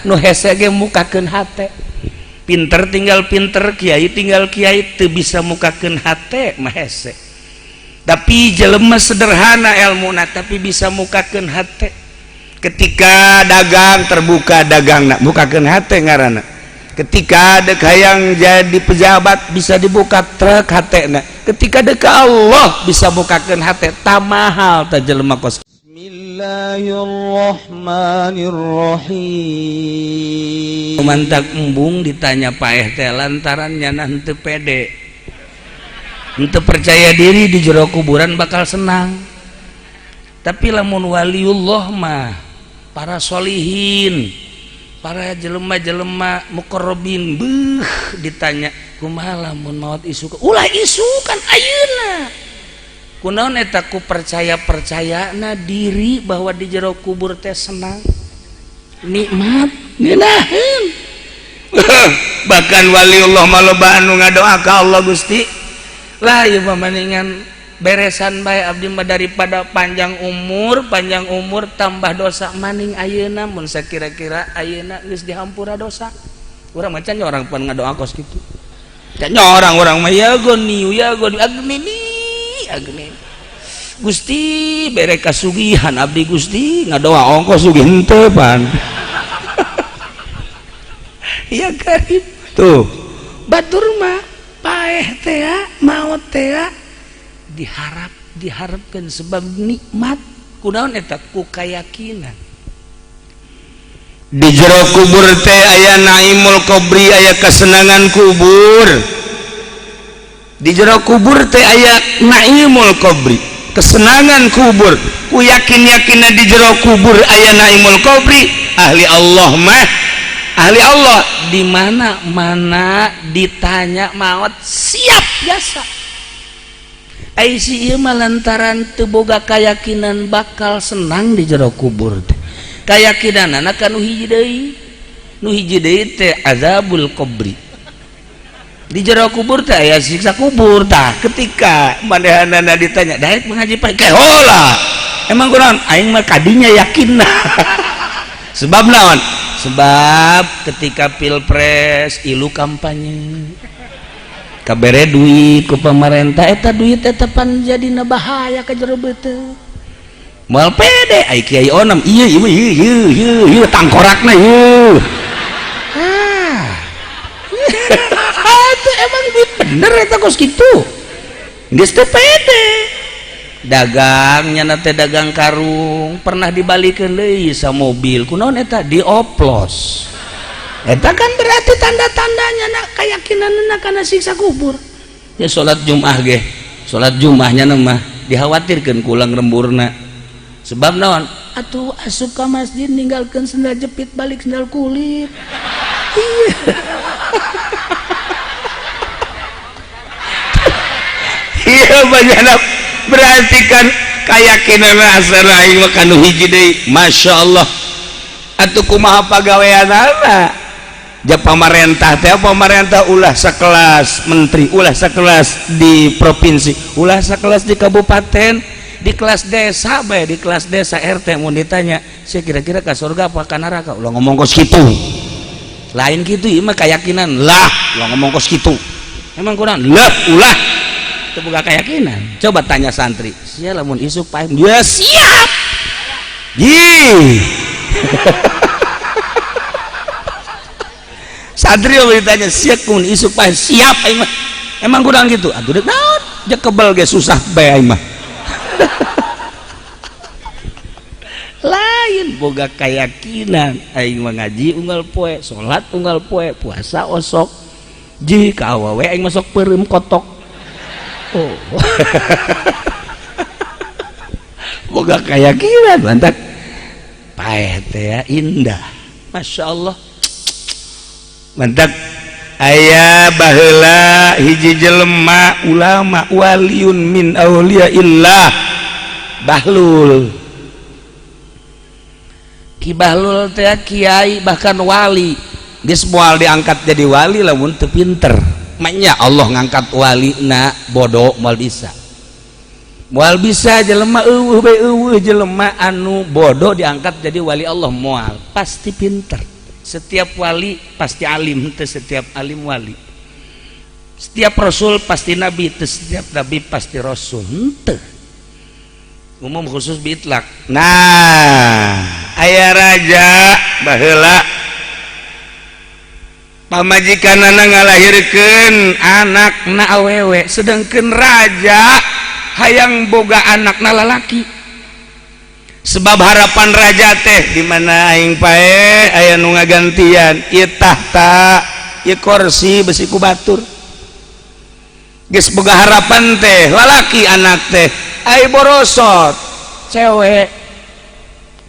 Nu hese ge mukakeun hate. Pinter tinggal pinter, kiai tinggal kiai, teu bisa mukakeun hate mah hese. Tapi jelema sederhana elmuna tapi bisa mukakeun hate. Ketika dagang terbuka dagangna, mukakeun hate ngaranna. Ketika dek hayang jadi pejabat bisa dibuka truk hatena. Ketika dek Allah bisa bukakeun hate, tamahal tah jelema kos. Bismillahirrahmanirrahim. Mantak embung ditanya paeh teh lantaran nyana henteu pede, henteu percaya diri di jero kuburan bakal senang. Tapi lamun waliullah mah, para solihin, para jelema-jelema muqarrabin, beuh ditanya kumaha lamun maot isuk, ulah isukan ayeuna. Kunaon eta ku percaya-percayana diri bahwa di jero kubur teh senang, nikmat, ngeunaheun. Bahkan waliullah mah loba anu ngadoa ka Allah, Gusti lah ieu mah mendingan beresan bae abdi mah daripada panjang umur tambah dosa maning ayeuna mun sakira-kira ayeuna geus dihampura dosa. Urang mah can orang pan ngadoa kos kitu. Can orang-orang mah ya goni ya goni agni agni. Gusti bere kasugihan abdi Gusti ngadoa ongkos sugih henteu pan. Ya karib tuh batur mah paeh teh maot teh diharap diharapkan sebab nikmat. Kunaon eta ku kayakinan. Di jero kubur teh aya naimul qabri, aya kesenangan kubur. Di jero kubur teh aya naimul qabri, kesenangan kubur. Ku yakin-yakinna di jero kubur aya naimul qabri, ahli Allah mah ahli Allah di mana mana ditanya maot siap biasa. Ai si ieu mah lantaran teu boga keyakinan bakal senang di jero kubur teh. Keyakinanana ka nu hiji deui. Nu hiji deui teh azabul qabri. Di jero kubur teh aya siksa kubur tah. Ketika manehanana ditanya daek mengaji paeh kehola. Emang kunaon? Aing mah kadinya yakin. Sebab naon? Sebab ketika pilpres ilu kampanye kabere duit ku pemerintah, eta duit eta pan jadina bahaya ka jero beuteung. Moal pede ai kiai onem ieu ieu ieu ieu ieu ieu tangkorakna ieu. Ah. Itu emang duit bener eta kos kitu. Geus teu pede. Dagangnya teh dagang karung pernah dibalikeun deui sa mobil, kunaon eta dioplos. Eta kan berarti tanda-tandanya nak keyakinanna kana siksa kubur. Ya salat Jumat ge, salat Jumatnya mah dikhawatirkeun kulang remburna. Sebab naon? Atuh asup ka masjid ninggalkeun sendal jepit balik sendal kulit. Iya banyak berarti kan keyakinan asal aing mah kanu hiji deui. Masya Allah atuh kumaha pagaweanana ja pamarentah teh, pamarentah ulah sakelas menteri, ulah sakelas di provinsi, ulah sakelas di kabupaten, di kelas desa bae, di kelas desa RT mun ditanya sia kira-kira ka surga apa ka neraka, ulah ngomong kos kitu. Lain kitu ieu mah keyakinan lah, ulah ngomong kos kitu. Emang kurang lah ulah teu boga keyakinan. Coba tanya santri, sia lamun isuk paeh dia siap. Ih. Santri yang ditanya siap mun isuk paeh siap aing mah. Emang kurang gitu? Atuh deuk naon? Ja kebel ge susah bae aing mah. Lain boga keyakinan aing mah ngaji unggal poe, salat unggal poe, puasa osok. Ji ka awewe aing masuk peureum kotok. Oh. Boga keyakinan mantap. Paeh teh indah. Masya Allah. Mantap. Aya baheula hiji jelema ulama waliun min auliyaillah Bahlul. Ki Bahlul teh kiai bahkan wali. Geus moal diangkat jadi wali lamun teu pinter. Maknya Allah ngangkat wali na bodoh moal bisa. Moal bisa jelema eueuh bae eueuh jelema anu bodoh diangkat jadi wali Allah moal, pasti pinter. Setiap wali pasti alim, teu setiap alim wali. Setiap rasul pasti nabi, teu setiap nabi pasti rasul, henteu. Umum khusus biitlak. Nah, aya raja baheula, pamajikanana ngalahirkeun anakna awewe, sedangkan raja hayang boga anakna lalaki, sebab harapan raja teh di mana aing paeh aya nu ngagantian ieu tahta, ieu kursi besi ku batur. Geus boga harapan teh lalaki anak teh, ai borosot cewek,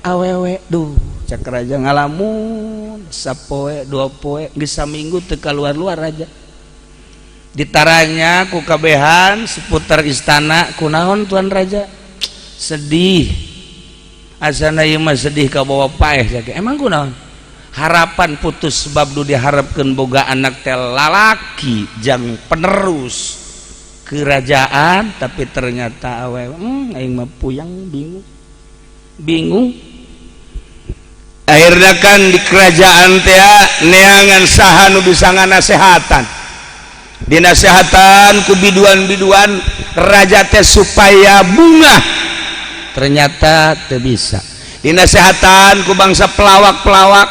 awewe. Duh, cek raja ngalamun sapoe dua poe, geus saminggu teu kaluar-luar raja. Ditaranya ku kabehan seputar istana, "Kunaon, tuan raja sedih?" "Asana ieu mah sedih kabawa paeh," cek. "Emang kunaon?" "Harapan putus, sebab du diharapkeun boga anak teh lalaki jang penerus kerajaan, tapi ternyata awewe. Aing mah puyang, bingung bingung." Akhirnya kan di kerajaan teh neangan saha nu bisa nganasehatan. Dinasehatan ku biduan-biduan raja teh supaya bunga, ternyata teu bisa. Dinasehatan ku bangsa pelawak-pelawak,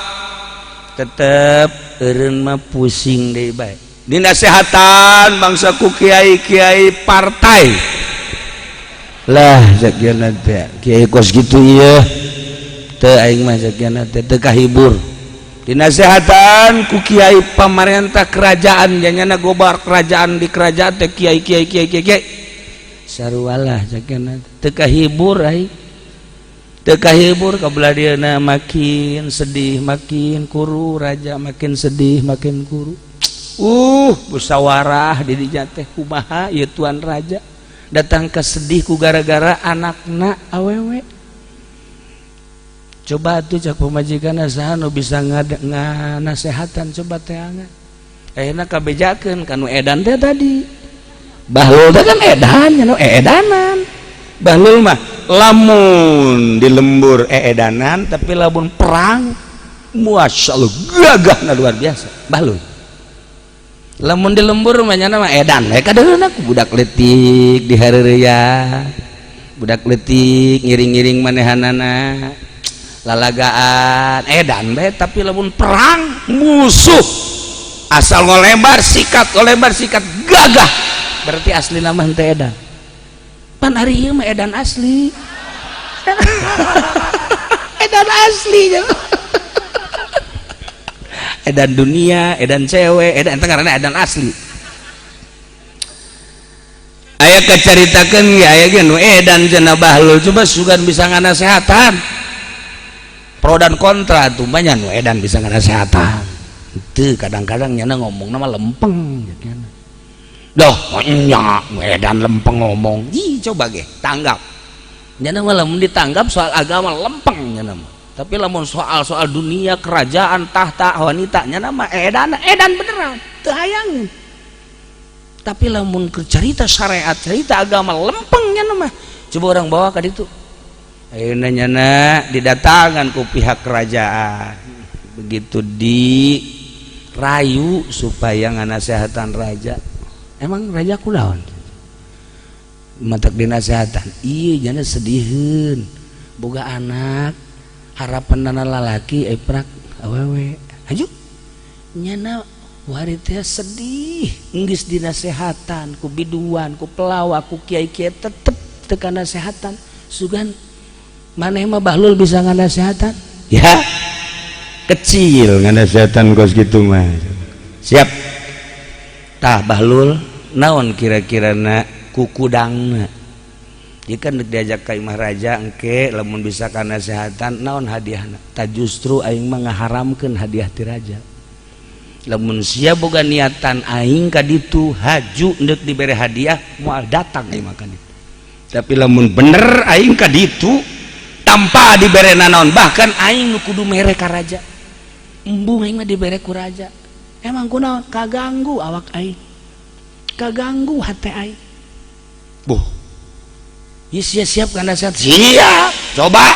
tetep eureun mah pusing deui bae. Dinasehatan bangsa ku kiai-kiai partai. Lah, sakieu teh kiai kos kitu ieu teu, aing mah sakieu teh teu kahibur. Dinasehatan ku kiai pamarentah kerajaan, janyana gobar kerajaan, di kerajaan teh kiai kiai kiai kiai kiai. Sarua lah, sakieu teu kahibur aing, teu kahibur. Kabelah dieuna makin sedih makin kuru raja, makin sedih makin kuru. Musyawarah di dinya teh, "Kumaha ieu, tuan raja datang ke sedih ku gara-gara anakna awewe? Coba tuh," cak pamajikan, "saha nu bisa nganasehatan, coba teangan." Akhirna kabejakeun kanu edan teh tadi. Bahlul teh kan edan nya, nu edanan. Bahlul mah lamun di lembur eedanan, tapi lamun perang, Masya Allah, gagahna luar biasa. Bahlul lamun di lembur mah nyana mah edan we kadeuna ku budak leutik di hareureya, budak leutik ngiring-ngiring manehanana lalagaan, edan bae. Tapi lamun perang, musuh asal ngolebar sikat, ngolebar sikat, gagah. Berarti asli nama henteu edan. Pan ari ieu mah edan asli, edan asli, edan dunia, edan cewek, edan ente ngaranna edan asli. Aya kacaritakeun ge, aya ge nu edan cenah. Bahlul coba sugan bisa nganasehatan. Pro dan kontra tuh banyak. Nu edan bisa nganasehatan itu kadang-kadang nyana ngomong nama lempeng gitu. Doh nya edan lempeng ngomong. Ih, coba ge tanggap nyana mah. Lamun ditanggap soal agama lempeng nyana mah, tapi lamun soal-soal dunia, kerajaan, tahta, wanita, nyana mah edan, edan beneran, teu hayangin. Tapi lamun cerita syariat, cerita agama, lempeng nyana mah. Coba orang bawa ka ditu. Ayeuna nyana didatangan ku pihak kerajaan, begitu dirayu supaya nganasehatan raja. "Emang raja kunaon matak dinasehatan?" "Iya, jana sediheun boga anak harapan nana lalaki, eprak awewe." Aju nyana wari teh sedih. Geus dinasehatan ku biduan, ku pelawak, ku kiai-kiai, tetep teu kanasehatan. "Sugan maneh mah, Bahlul, bisa nganasehatan?" "Ya kecil nganasehatan kos gitu mah, siap." "Tah, Bahlul, naon kira-kira na kukudangna?" Dia kan diajak ka imah raja engke, "Lamun bisa kanasehatan, naon hadiahna?" "Tah, justru aing mah ngaharamkeun hadiah ti raja. Lamun sia boga niatan aing ka ditu haju ndek dibere hadiah, moal datang aing mah ka ditu. Tapi lamun bener aing ka ditu tanpa dibere nanaon, bahkan aing nu kudu mere ka raja. Embung aing mah dibere ku raja." "Emang kunaon?" "Kaganggu awak aing, kaganggu hate aing." Buh. Sia siap kana? Siap, coba.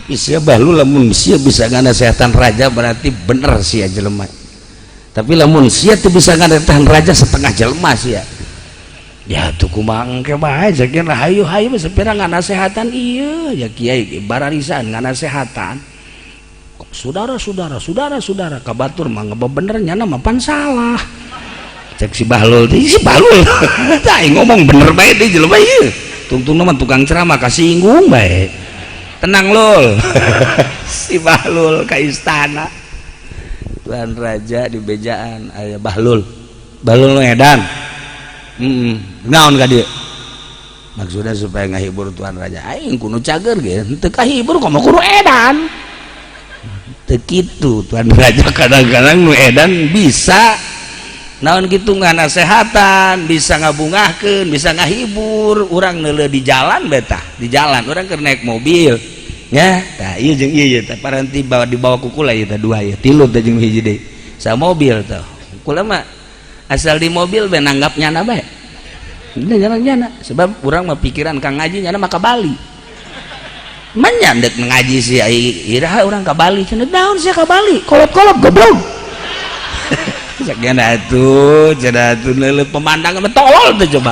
Tapi sia Bahlul lamun sia bisa nganasehatan raja berarti bener sia jelema. Tapi lamun sia teu bisa nganasehatan raja setengah jelema sia. Ya tuh kumaha engke bae sakieu hayu-hayu sapira nganasehatan ieu ya kiai bararisan nganasehatan. Saudara-saudara, saudara-saudara kabatur mah bener nyana mah pan salah. Cek si Bahlul teh si Bahlul. Tah ngomong bener bae deui jelema ieu. Tungtungna mah tukang ceramah kasinggung bae. Tenang lul. Si Bahlul ka istana. Tuan Raja di bejaan aya Bahlul. Bahlul nu edan. Naon ka dieu? Maksudnya supaya ngahibur Tuan Raja. Aing kudu cager ge, teu kahibur komo kudu edan. Teu kitu Tuan Raja kadang-kadang nu edan bisa naon kitu nganasehatan, bisa ngabungahkeun, bisa ngahibur. Urang neuleuh di jalan betah, di jalan urang keur naik mobil. Ya, tah ieu jeung ieu ye tah paranti bawa dibawa ku kula ieu tah dua ieu, tilu teh jeung hiji deui. Sa mobil tah. Kula mah asal di mobil be nanggap nyana bae. Nyana nyana sebab urang mah pikiran kang ngaji nyana mah ka Bali. Menyandek ngaji sih iraha urang ka Bali cenah naon sia ka Bali? Kolot-kolot goblok. Sakian atuh cenah atuh neuleuh pemandangan mah tolol teh coba.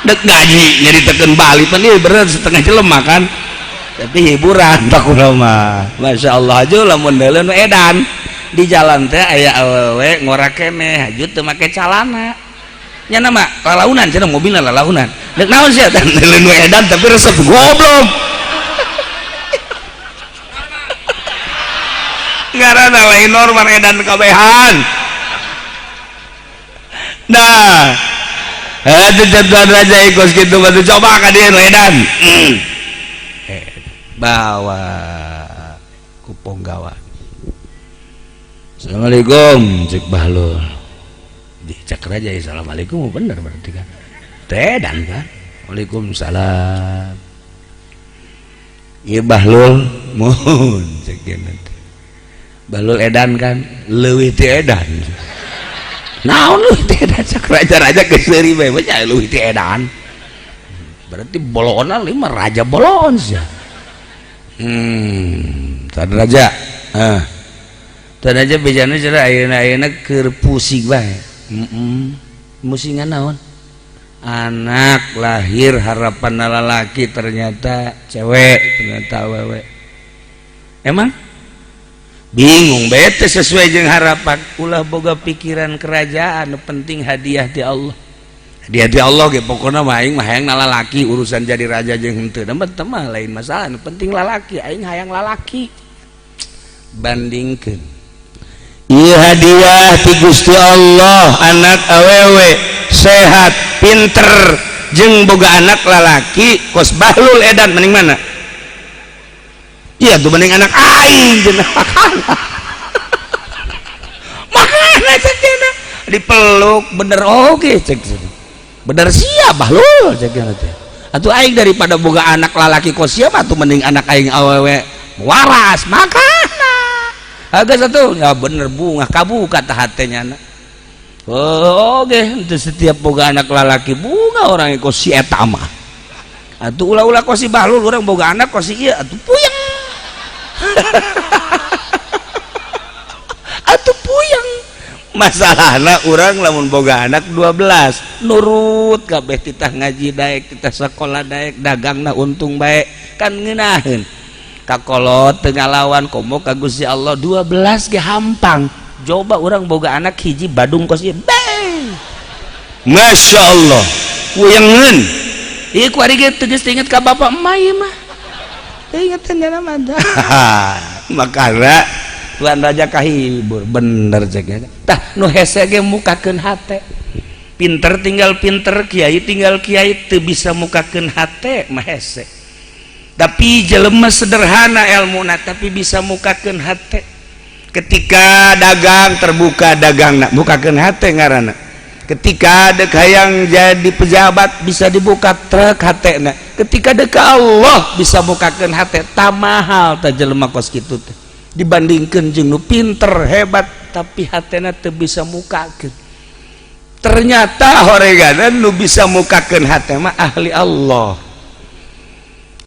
Dek ngaji nyaritakeun Bali pan ieu bener setengah jelema kan. Tapi hiburan tak kula mah. Masya Allah aja lamun neuleuh nu edan. Di jalan teh aya awewe ngora keneh haju teu make calana. Nya mah lalaunan cenah mobilna lalaunan. Deuk naon sia teh neuleuh nu edan tapi resep goblok. Ngaranna lain normal edan kabehan. Nah, atuh tuan raja ikos kitu mah coba ka dieu nu edan. Bawa ku ponggawa. Assalamualaikum cek Bahlul. Dicek raja ya assalamualaikum bener berarti kan. Edan kan. Waalaikumsalam. Ieu Bahlul mohon cek nanti. Bahlul edan kan leuwih ti edan. Naon leuwih ti edan cek raja-raja geus seuri bae nya leuwih ti edan. Berarti bolona lima raja bolon sia. Tuan raja. Ah. Tuan raja bejana cenah ayeuna-ayeuna keur pusing bae. Musingan naon? Anak lahir harapan lalaki ternyata cewek, ternyata awewe. Emang bingung bete sesuai jeung harapan. Ulah boga pikiran kerajaan, penting hadiah ti Allah. Hadiah ti Allah ge pokona mah aing mah hayang lalaki, urusan jadi raja jeung henteu mah lain masalah, nu penting lalaki, aing hayang lalaki. Bandingkeun ieu hadiah ti Gusti Allah, anak awewe sehat, pinter, jeung boga anak lalaki kos Bahlul edan mending mana? Iya tuh mending anak aing cenah makana. Makana cek cenah dipeluk bener oge cek cenah. Bener sia Bahlul cek cenah teh. Atuh aing daripada boga anak lalaki kos sia mah atuh mending anak aing awewe waras makana. Agak satu ya bener bunga kabuka tah hatenya na. Oh, oke, henteu setiap boga anak lalaki bunga orang kos si eta mah. Atuh ulah-ulah kos si Bahlul urang boga anak kos si ieu atuh puyeng. Atuh puyeng. Masalahna urang lamun boga anak 12 nurut kabeh titah ngaji daek, titah sekolah daek, dagangna untung bae kan ngeunaheun. Kakolot teu ngalawan komo ka Gusti Allah 12 ge hampang. Coba urang boga anak hiji badung kos ieu. Masya Allah. Puyengeun. Ieu ku ari ge teu geus inget ka bapak emak ieu mah. Teu inget teh nyana mah. Makana Tuan Raja kahibur bener cek. Tah nu hese ge mukakeun hate. Pinter tinggal pinter, kiai tinggal kiai teu bisa mukakeun hate mah hese. Tapi jelema sederhana elmuna tapi bisa mukakeun hate. Ketika dagang terbuka dagangna, mukakeun hate ngaranna. Ketika dek hayang jadi pejabat bisa dibuka truk hatena. Ketika dek Allah bisa mukakeun hate, tamahal tah jelema kos kitu teh. Dibandingkeun jeung nu pinter hebat tapi hatena teu bisa mukakeun. Ternyata horeganan nu bisa mukakeun hate mah ahli Allah.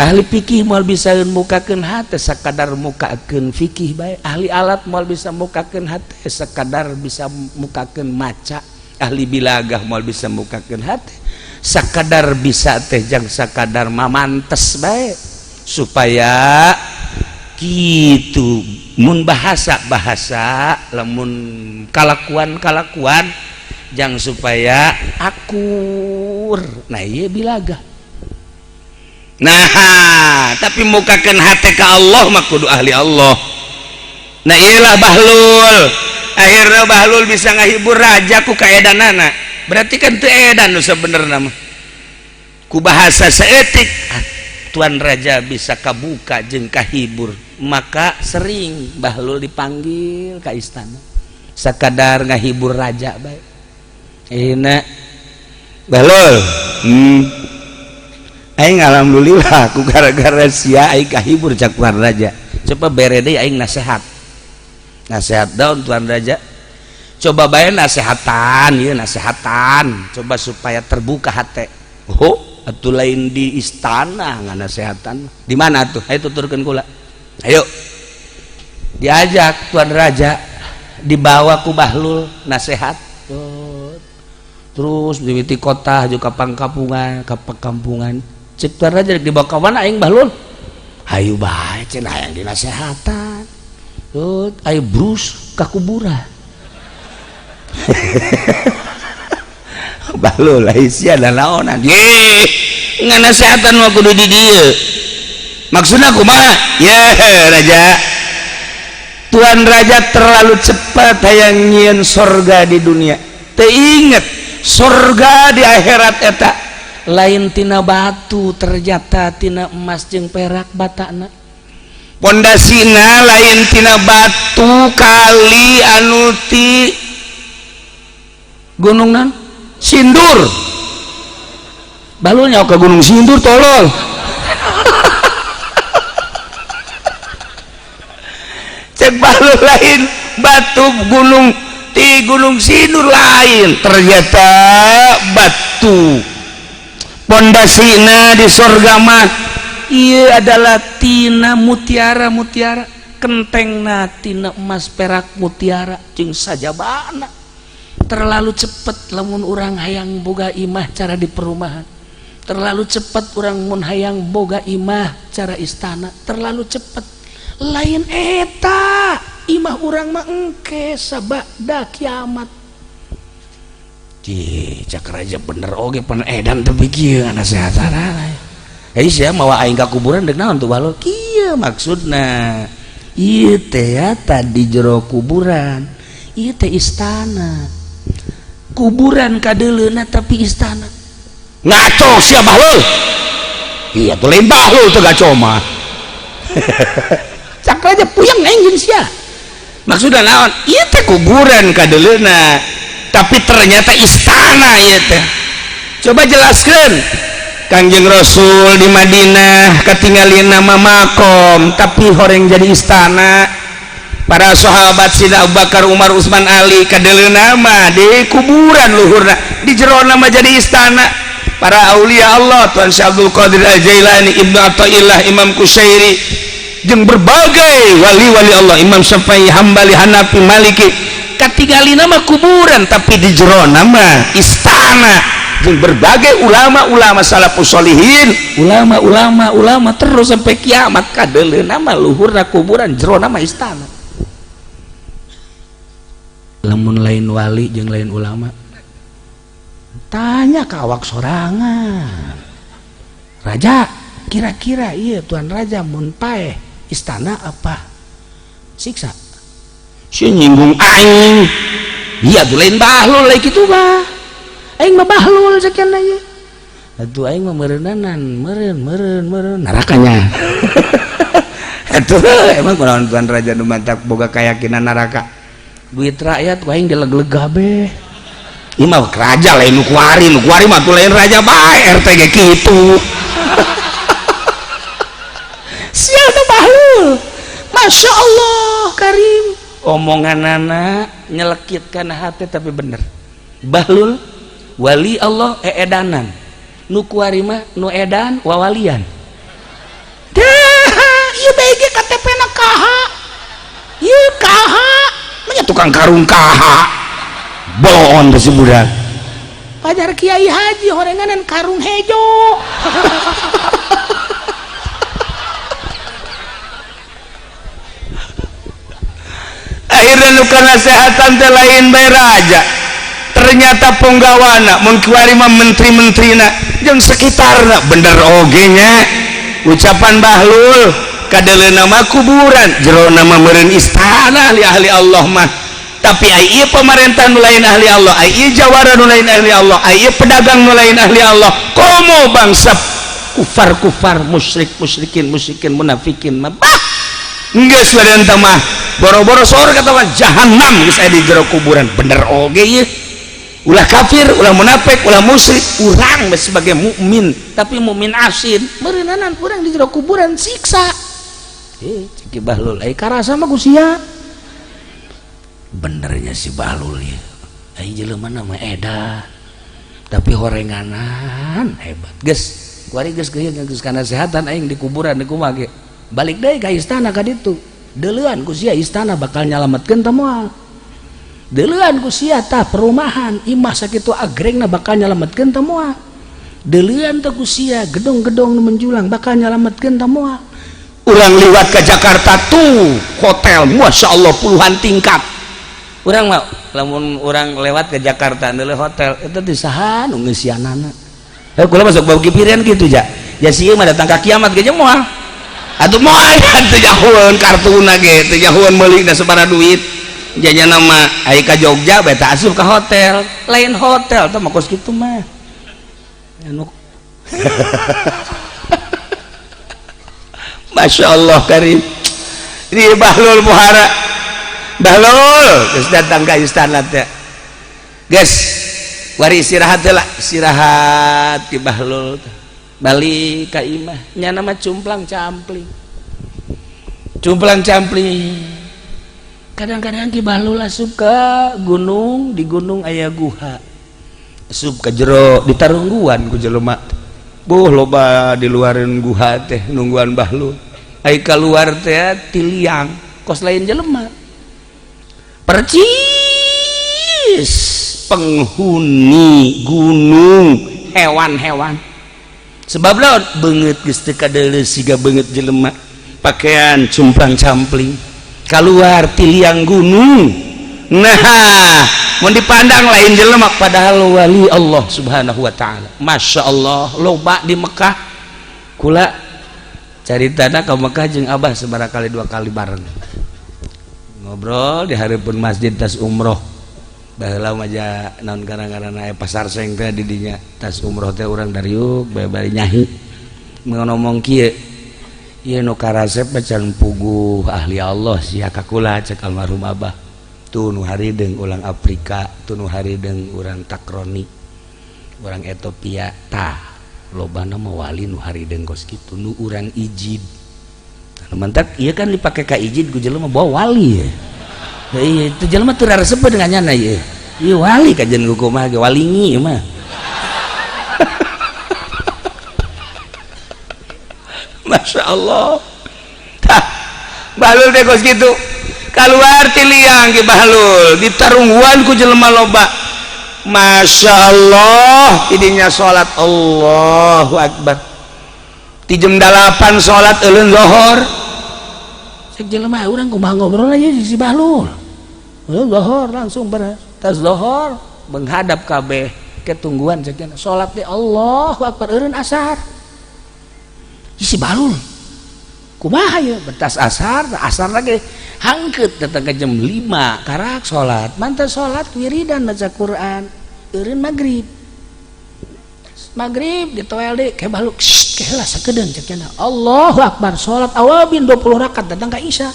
Ahli fikih moal bisa mukakeun hate sakadar mukakeun fikih bae. Ahli alat moal bisa mukakeun hate sakadar bisa mukakeun maca. Ahli bilagah moal bisa mukakeun hate sakadar bisa teh jang sakadar mamantes bae supaya gitu. Mun bahasa-bahasa lamun kalakuan-kalakuan jang supaya akur. Nah ieu bilagah. Nah, tapi mukakeun hate ka Allah mah kudu ahli Allah. Nah iyalah Bahlul. Akhirnya Bahlul bisa ngahibur raja ku kaedanana. Berarti kan teu edan nu sabenerna mah. Ku bahasa saeutik tuan raja bisa kabuka jeung kahibur. Maka sering Bahlul dipanggil ka istana. Sakadar ngahibur raja bae. Enak Bahlul. Aing alhamdulillah ku gara-gara sia aing kahibur cak tuan raja. Coba bere deui aing nasehat. Nasehat daun tuan raja. Coba bae nasehatan, ieu nasehatan. Coba supaya terbuka hate. Oh, atuh lain di istana nganasehatan. Di mana tuh? Ayo tuturkeun kula. Ayo. Diajak tuan raja, dibawa ku Bahlul nasehat. Terus mimiti kota juga pangkampungan, ka pakampungan. Cek tuan raja dibawa ka mana aing Bahlul? Hayu bae cenah hayang dinasehatan. Tut, ayo brus ka kuburan. Bahlul ai sia naonan. Ye, nganasehatan mah kudu di dieu. Maksudna kumaha? Ye, raja. Tuan raja terlalu cepat hayang nyieun sorga di dunia. Teu inget sorga di akhirat eta lain tina batu, ternyata tina emas jeung perak batana. Pondasina lain tina batu kali anu ti gunung nan Sindur. Balulnya ke gunung Sindur tolol. Cek balul lain batu gunung ti gunung Sindur lain, ternyata batu pondasina di sorga mah ieu adalah tina mutiara-mutiara, kentengna tina emas perak mutiara jeung sajabana. Terlalu cepet lamun urang hayang boga imah cara di perumahan, terlalu cepet urang mun hayang boga imah cara istana, terlalu cepet. Lain eta imah urang mah engke sabada kiamat. Cih, cak raja bener oge pan edan teu kieu nasehatan. Hei sia mawa aing ka kuburan deuk naon tuh Bahlul? Kieu maksudna. Ieu teh tadi jero kuburan, ieu teh istana. Kuburan kadeuleuna tapi istana. Ngaco sia Bahlul. Iya tuh lain Bahlul teu gaco mah. Cak raja puyeng aing jeung sia. Maksudna naon? Ieu teh kuburan kadeuleuna, tapi ternyata istana ieu teh. Coba jelaskeun. Kangjeng Rasul di Madinah katingalin nama makom tapi horeng jadi istana. Para sahabat Sina Abu Bakar, Umar, Utsman, Ali kadeuleuna mah di kuburan luhurna, di jerona mah jadi istana. Para aulia Allah, Tuan Syekh Abdul Qadir Al-Jailani, Ibnu Athaillah, Imam Kusyairi, jeung berbagai wali-wali Allah, Imam Syafi'i, Hambali, Hanafi, Maliki, katingalina mah kuburan tapi di jerona mah istana. Jeung berbagai ulama-ulama salafus solihin, ulama-ulama ulama terus sampai kiamat kadeuleuna mah luhurna kuburan, jerona mah istana. Lamun lain wali jeung lain ulama, tanya ka awak sorangan. Raja, kira-kira iya tuan raja mun paeh istana apa siksa? Si nyinggung aing. Iya tuh lain Bahlul lain kitu mah. Aing mah Bahlul sekian aja. Atuh aing mah meureunnanan, meureun meureun meureun narakanya. Atuh emang kunaon tuan raja nu mantak boga keyakinan neraka. Duit rakyat ku aing dileg-leg kabeh. Ieu mah raja lain nu kuari, nu kuari mah tuh lain raja bae RT ge kitu. Sial tuh Bahlul. Masya Allah Karim. Omongan anak nyelekitkan hati tapi bener. Bahlul wali Allah eedanan. Nu kuari mah nu edan wawalian. kaha ieu kaha manya tukang karung kaha bohon si budak pajar kiai haji horenganan karung hejo. Akhirnya nu kanasehatan teh lain bae raja, ternyata punggawana mun kiwari mah menteri-menterina jeung sekitarna bener oge nya ucapan Bahlul kadeleuna mah kuburan jerona mah meureun istana ahli-ahli Allah mah. Tapi ai ieu pamarentah nu lain ahli Allah, ai ieu jawara nu lain ahli Allah, ai ieu pedagang nu lain ahli Allah, komo bangsa kufar-kufar musyrik musyrikin musyrikin munafikin mah bah geus badan mah boro-boro sorga atawa jahanam geus aya di jero kuburan. Bener oge ieu, ulah kafir, ulah munafik, ulah musyrik, urang sebagai mukmin tapi mukmin asin meureunanan urang di jero kuburan siksa. Cek Bahlul ai karasa mah ku sia. Benernya si Bahlul ya, ai jelema mah edan tapi horenganan hebat. Geus kuari geus geuyeun geus kana sehatan aing di kuburan di kumaha ge balik deui ka istana ka ditu deuleuan ku sia istana bakal nyalametkeun teh moal. Deuleuan ku sia tah perumahan imah sakitu agrengna bakal nyalametkeun teh moal. Deuleuan teh ku sia gedong-gedong nu menjulang bakal nyalametkeun teh moal. Urang liwat ke Jakarta tuh hotel Masya Allah puluhan tingkat. Urang mah lamun urang lewat ke Jakarta deuleu hotel itu di saha nu ngeusianana. Heuh kula masuk bau kipirian kitu ja. Ja sieun mah datang ka kiamat ge moal. Atuh moal teu jahueun kartuna ge teu jahueun meulina sabaraha duit. Janya nama ai ka Jogja bae teh asup ka hotel. Lain hotel teh mah kos kitu mah. Anu Masya Allah karim. Ini Bahlul Muhara. Bahlul geus datang ka istana teh. Geus wari istirahat heula, istirahat ki Bahlul teh. Balik ka imah, nya nama cumplang campling. Cumplang campling. Kadang-kadang ki Bahlul asup ka gunung, di gunung aya guha. Asup ka jero ditarungguan ku jelema. Buh loba di luareun guha teh nungguan Bahlul. Ai kaluar teh tiliang kos lain jelema. Percis penghuni gunung hewan-hewan. Sebab lawan beungeut geus teu kadeuleu siga beungeut jelema, pakaian cumplang-campling keluar tiliang gunung. Nah, mun dipandang lain jelema padahal wali Allah Subhanahu wa taala. Masya Allah loba di Mekah. Kula caritana ka Mekah jeung Abah sabaraha kali dua kali bareng. Ngobrol di hareupeun masjid tas umroh. Baheula mah ja naon gara-garana aya pasar seng teh di dinya tas umroh teh urang dariuk bae bari nyahi. Ngomong kieu, ieu nu karasep can puguh ahli Allah sia ka kula cek almarhum Abah. Tuh nu harideung urang Afrika, tuh nu harideung urang Takroni, urang Ethiopia tah lobana mah wali nu harideung kos kitu nu urang ijid. Tah mantak ieu kan dipake ka ijid ku jelema bawa wali ya. Iya itu jelema teu resep dengan nyana ieu. Ieu wali kajian ku kumaha ge walingi ieu mah. Masya Allah. Tah Bahlul teh kos kitu. Kaluar ti liang ki Bahlul ditarungguan ku jelema loba. Masya Allah idinya salat Allahu Akbar. Ti jam 8 salat euleun zuhur. Cek jelema urang kumaha ngobrol aja si Bahlul. Zuhur langsung beres. Tas zuhur menghadap kabeh ketungguan cek salat teh Allahu Akbar eureun asar. Si Bahlul kumaha ieu betas asar, asar lagi hangkeut datang ke jam 5 karak salat, mantan salat wiridan maca Quran, eureun magrib. Magrib ditoel deui ke Bahlul, keheula sakedeung cek cenah. Allahu Akbar salat awabin 20 rakaat datang ka Isya.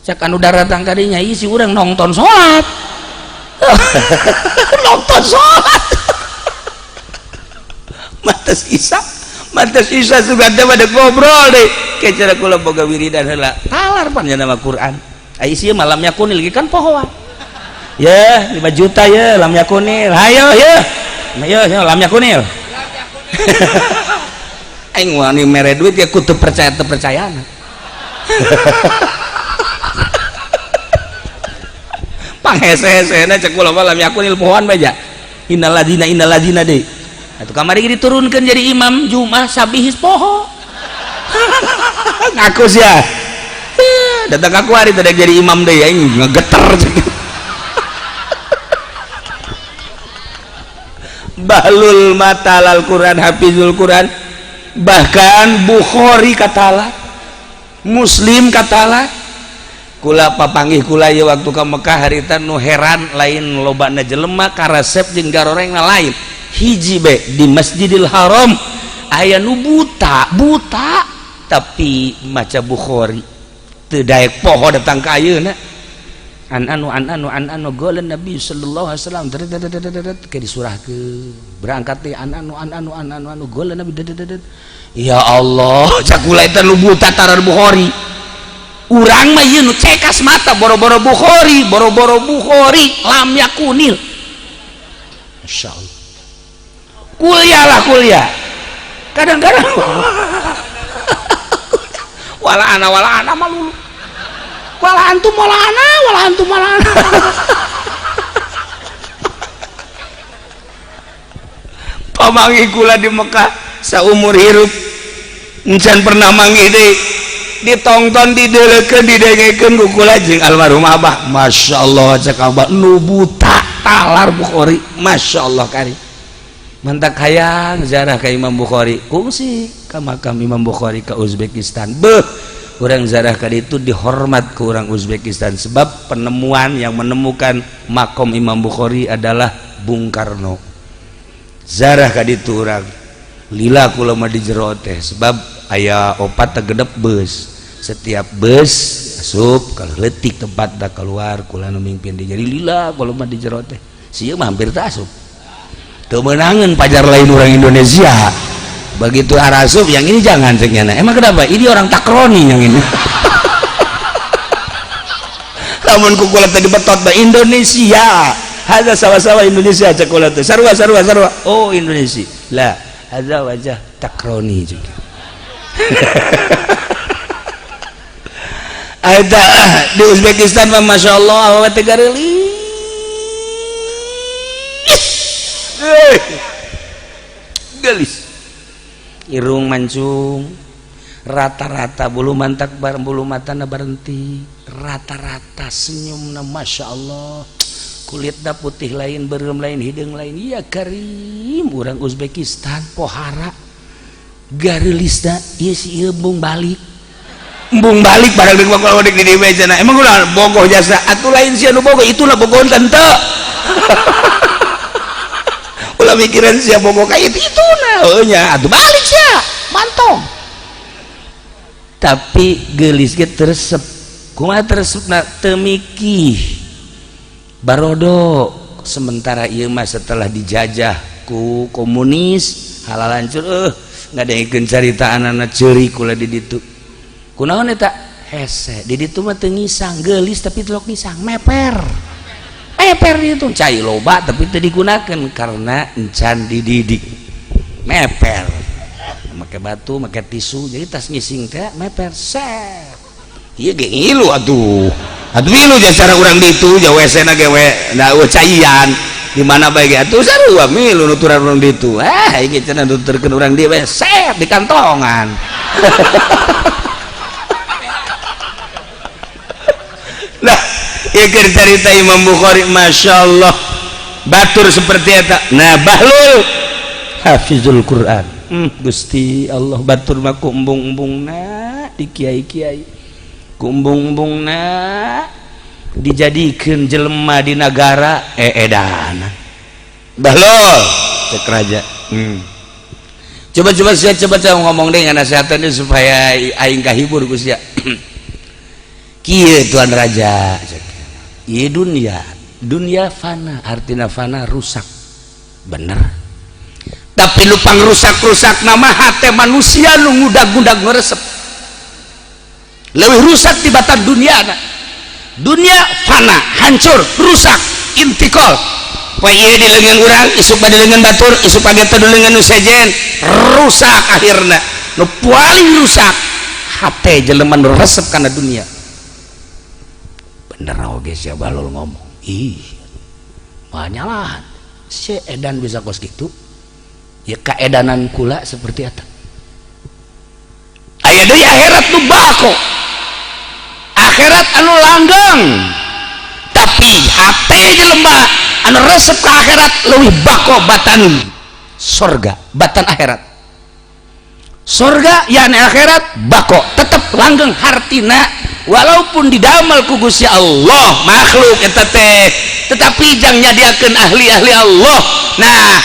Cek anu daratang ka dinya isi urang nonton salat. Nonton salat. Matas Isya, matas Isya sugan teh pada ngobrol deh. Kecara kula boga wiridan heula. Talar pan nya nama Quran. Ai ieu mah lam yakunil ge kan pohoan. Ya, 5 juta ya lam yakunil. Hayo ya. Ayo ya lam yakunil. Aing wani mere duit ya kudu percaya teu percayana. Panghese-hesena cek kula mah lam yakunil pohoan bae ja. Innalladzina innalladzina deui. Atuh kamari diturunkeun jadi imam Jumat sabihis poho. Ngaku sia. Datang ka kuari teh jadi imam deui aing ngegeter. Bahlul matalal Quran, hafizul Quran, bahkan Bukhari katala, Muslim katala. Kula papanggih kula ieu waktu ka Mekah harita nu heran lain lobana jelema karesep jeung garorengna lain. Hiji be di Masjidil Haram aya nu buta, buta tapi maca Bukhari. Teu daek poho datang ka ayeuna. An anu an anu an anu golan Nabi sallallahu alaihi wasallam ke disurahkeun berangkat teh an anu an anu an anu anu golan Nabi. Ya Allah, cak kula eta nu buta tarar Bukhari. Urang mah ieu nu cekas mata boro-boro Bukhari, boro-boro Bukhari lam yakunil. Masyaallah. Kuliah lah kuliah. Kadang-kadang wala ana malulu. Wala antum wala ana, wala antum wala ana. Pamanggih kula di Mekah saumur hirup encan pernah manggih deui. Ditongton, didelekeun, didengekeun ku kula jeung almarhum abah. Masya Allah cek abah nu buta talar Bukhari. Masya Allah kari. Mantak hayang ziarah ka Imam Bukhari. Kungsi ka makam Imam Bukhari ka Uzbekistan. Beuh, urang ziarah ka ditu dihormat ku urang Uzbekistan sebab penemuan yang menemukan makom Imam Bukhari adalah Bung Karno. Ziarah ka ditu urang. Lila kula mah di jero teh sebab aya opat tegedep bus. Setiap bus asup kalau leutik tempat da keluar kula nu mimpin di jadi lila kula mah di jero teh. Sieun mah hampir teu asup. Teu meunangeun pajar lain orang Indonesia. Begitu arasup yang ini jangan cek nyana. Emang kenapa? Ini orang takroni yang ini. Lamun ku kula teh dibetot ba Indonesia. Hadza sawa-sawa Indonesia cek kula teh. Sarua sarua sarua. Oh Indonesia. Lah, hadza wajah takroni juga. Ada di Uzbekistan mah Masya Allah awewe teh gareulis. Gelis. Irung mancung, rata-rata bulu mantak bulu matana berhenti, rata-rata senyumna Masya Allah. Kulitna putih lain, beureum lain, hideung lain. Ya karim urang Uzbekistan pohara gareulisna ieu si ieu embung balik. Embung balik barang deuk bakal deuk di dieu cenah. Emang ulah bogoh jasa atuh lain sia nu bogoh itulah bogohon teu. Ulah mikiran sia bogoh ka itu ituna heuh nya atuh balik sia mantong. Tapi geulis ge teu resep. Kumaha teu resepna teu mikih. Barodo sementara ieu mah setelah dijajah ku komunis halal hancur ngadengekeun carita anana ceurik kula di ditu. Kunaon eta? Hese di ditu mah teu ngisang, geulis tapi telok ngisang, meper. Meper di ditu cai loba tapi teu digunakeun karena encan dididik. Meper. Make batu, make tisu, jadi tas ngising teh meper set. Ieu ge ngilu atuh. Atuh ngilu cara urang ditu, ja WC na ge we da caian. Di mana bae ge atuh sarua milu nuturan urang ditu. Ah, ieu cenah nuturkeun urang dieu we set di kantongan. Nah, ieu keur carita Imam Bukhari Masya Allah. Batur seperti eta. Nah, Bahlul hafizul Quran. Gusti Allah batur mah ku embung-embungna di kiai-kiai. Ku embung-embungna dijadikeun jelema di nagara eedana. Bahlul cek raja. Coba-coba sia coba-coba ngomong deh nasihatannya supaya aing kahibur ku sia. Kieu tuan raja. Ieu dunia, dunia fana, artina fana rusak. Bener. Tapi lu pangrusak-rusak nama hate manusia nu ngudag-ngudag ngeresep. Leuwih rusak tibatan dunia na. Dunia fana, hancur, rusak, intikal. Poe ieu di leungeun urang, isuk di leungeun batur, isuk pagi teh di leungeun nu sejen, rusak akhirna. Nu paling rusak hate jelema nu resep kana dunia. Bener oge sia Bahlul ngomong. Ih, manyalahan si edan bisa kos gitu ya, keedanan kula seperti eta. Aya deui akhirat nu bako, akhirat anu langgeng, tapi hate jelema anu resep ke akhirat leuwih bako batan sorga, batan akhirat. Sorga yani akhirat bako tetep langgeng, hartina walaupun didamel ku Gusti Allah makhluk eta teh, tetapi jang nyadiakeun ahli-ahli Allah. Nah,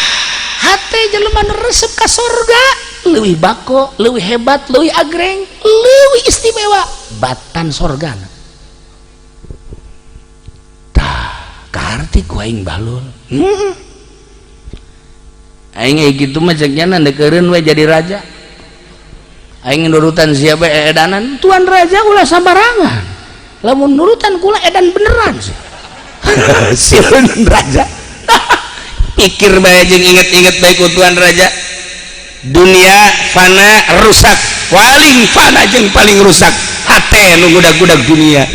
hate jelema nu resep ka sorga leuwih bako, leuwih hebat, leuwih agreng, leuwih istimewa batan sorga. Tah, kaharti ku aing Bahlul. Aing gitu mah ceknya ndekeureun we jadi raja. Aing nurutan siapa edanan tuan raja ulah sambarangan. Lamun nurutan kula edan beneran sih. Sieun raja. Pikir bae jeung inget-inget bae ku tuan raja. Dunia fana rusak, paling fana jeung paling rusak hate nu gudag-gudag dunia.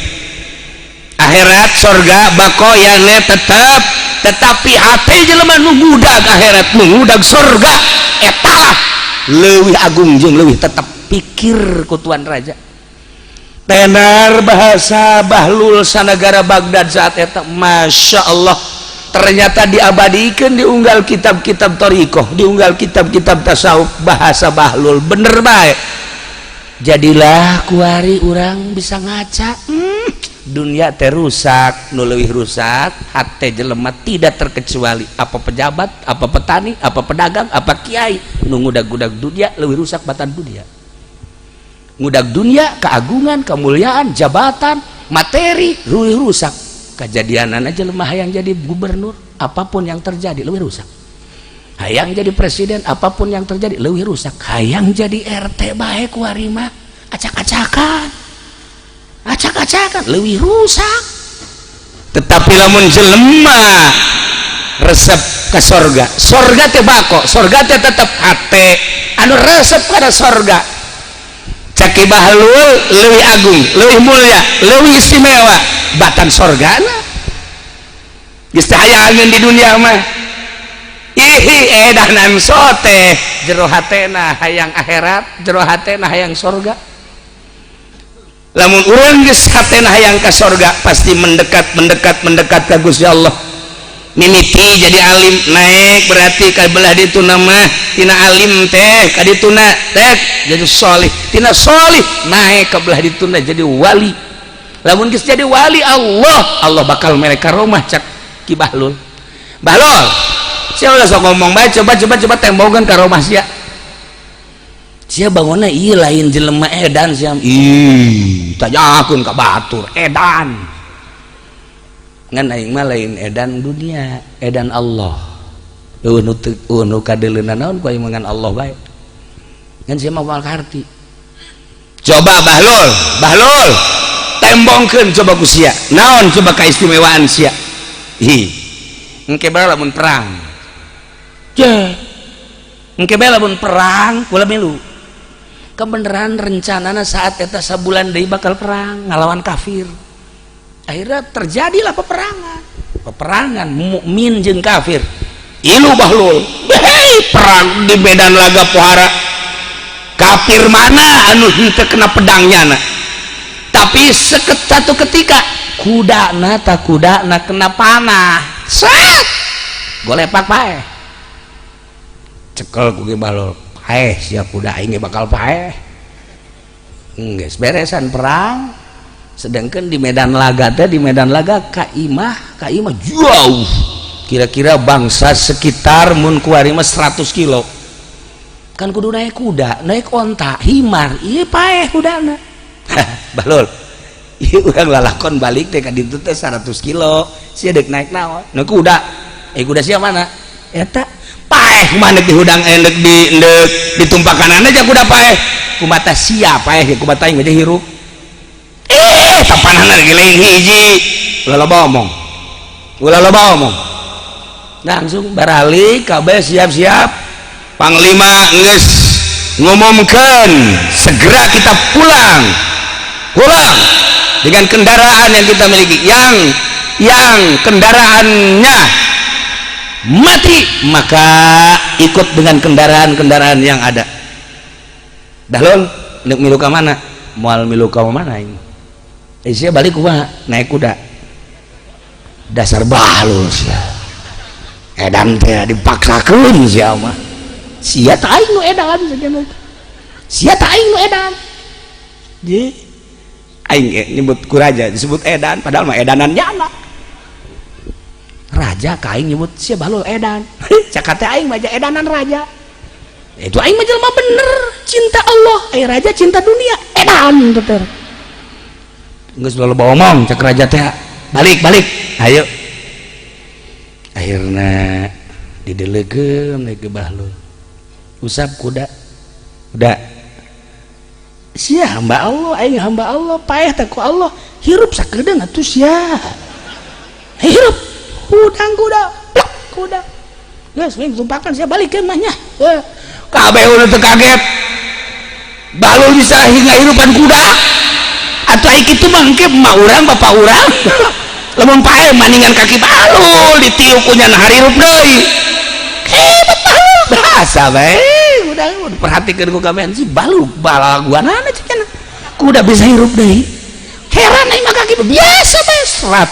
Akhirat sorga bako yane tetep, tetapi hate jelema nu ngudag akhirat, nu ngudag sorga eta leuwih agung jeung leuwih tetep. Pikir ku tuan raja. Tenar bahasa Bahlul sanagara Baghdad saat eta, Masya Allah, ternyata diabadikan, diunggal kitab-kitab thoriqoh, diunggal kitab-kitab tasawuf, bahasa Bahlul bener baik. Jadilah kuari urang bisa ngaca, dunia teh rusak, nu leuwih rusak hate jelema, tidak terkecuali apa pejabat, apa petani, apa pedagang, apa kiai nu ngudag-gudag dunia leuwih rusak batan dunia. Ngudag dunia, keagungan, kemuliaan, jabatan, materi leuwih rusak. Kejadianan aja lemah hayang jadi gubernur, apapun yang terjadi lebih rusak. Hayang jadi presiden, apapun yang terjadi lebih rusak. Hayang jadi RT baik kuari mah acak-acakan, acak-acakan lebih rusak. Tetapi lamun jelema resep ke sorga, sorga teh bako, sorga teh tetep hate anu resep kana sorga, cek Bahlul lebih agung, lebih mulia, lebih istimewa batan sorgana. Geus teh hayangeun di dunia mah, ih, edanan sote jero hatena hayang akhirat, jero hatena hayang sorga. Lamun urang geus hatena hayang ka sorga, pasti mendekat, mendekat, mendekat ka Gusti Allah. Mimiti jadi alim, naik berarti ka belah ditu nama tina alim teh ka dituna teh jadi solih, tina solih naik ka belah dituna jadi wali. Lamun geus jadi wali Allah, Allah bakal mere karomah. Cak Ki Bahlul, Bahlul sia ulah sok ngomong bae, coba coba coba tembongan karomah sia. Sia bangunna ieu lain jelema edan sia. Ih, tanyakeun ka batur edan. Ngan aing mah lain edan dunia, edan Allah. Eueuh nu teu, eueuh nu kadeuleuna naon ku aing mah, ngan Allah bae. Ngan sia mah moal kaharti. Coba Bahlul, Bahlul tembongkeun coba ku sia, naon coba kaistimewaan sia. Ih, engke bae lamun perang je, engke bae lamun perang kula milu. Kebenaran rencanana saat eta sabulan deui bakal perang ngalawan kafir. Akhirnya terjadilah peperangan, peperangan mukmin jeung kafir. Ilu Bahlul, hei, perang di medan laga pohara kafir mana anu henteu kena pedangnya na. Tapi satu ketika kuda na tak kuda na kena panah, set golepak paeh. Cekel ku Bahlul, paeh sia, kuda aing bakal paeh. Geus beresan perang, sedangkan di medan laga teh, di medan laga ka imah jauh, kira-kira bangsa sekitar mun kuari mah 100 kilo kan kudu naik kuda, naik onta, himar, iya paeh kudana. Bahlul, iya urang lalakon balik teh ka ditu teh 100 kilo, sia dek naik naon? Naik kuda. Eh, kuda sia mana? Eta paeh. Kumaha di hudang, endek di endek ditumpakan aja kuda paeh, kumata sia paeh, kumata aing aja hirup. Eh, tapanana lagi lain hiji, ulah loba omong, ulah loba omong. Langsung baralik kabeh siap-siap, panglima geus. ngumumkan segera kita pulang pulang dengan kendaraan yang kita miliki, yang kendaraannya mati maka ikut dengan kendaraan-kendaraan yang ada. Bahlul nek milu ka mana? Moal milu ka mana ini? Sia balik kumaha? Naik kuda. Dasar bahlul sia. Edan teh dipaksakeun sia mah. Sia teh aing nu edan sia. Sia teh aing nu edan. Ye. Aing nyebut ku raja disebut edan padahal mah edanan nyana. Raja ka aing nyebut sia bahlul edan. Cak teh aing mah edanan raja. Itu aing mah jelema bener, cinta Allah, ai raja cinta dunia, edan teh. Geus loba omong cek raja teh. Balik balik. Ayo. Akhirna didelegeun we ke bahlul. Usap kuda. Kuda. Sia hamba Allah, aing hamba Allah, paeh teh ku Allah, hirup sakedeung atuh sia. Hirup hudang kuda, plak kuda. Geus we tumpakan sia balik ke mah nya. Kabeh udah teu kaget. Bahlul bisa hingga hirupan kuda. Atuh ai kitu mah engke mah urang bapak urang. Lamun paeh maningan kaki bahlul ditiup ku nya harirup deui. Hebat bahlul. Bahasa bae udah perhatikeun ku kabehan si bahlul balaguanana cenah. Kuda bisa hirup deui. Heran aing mah kaki biasa bae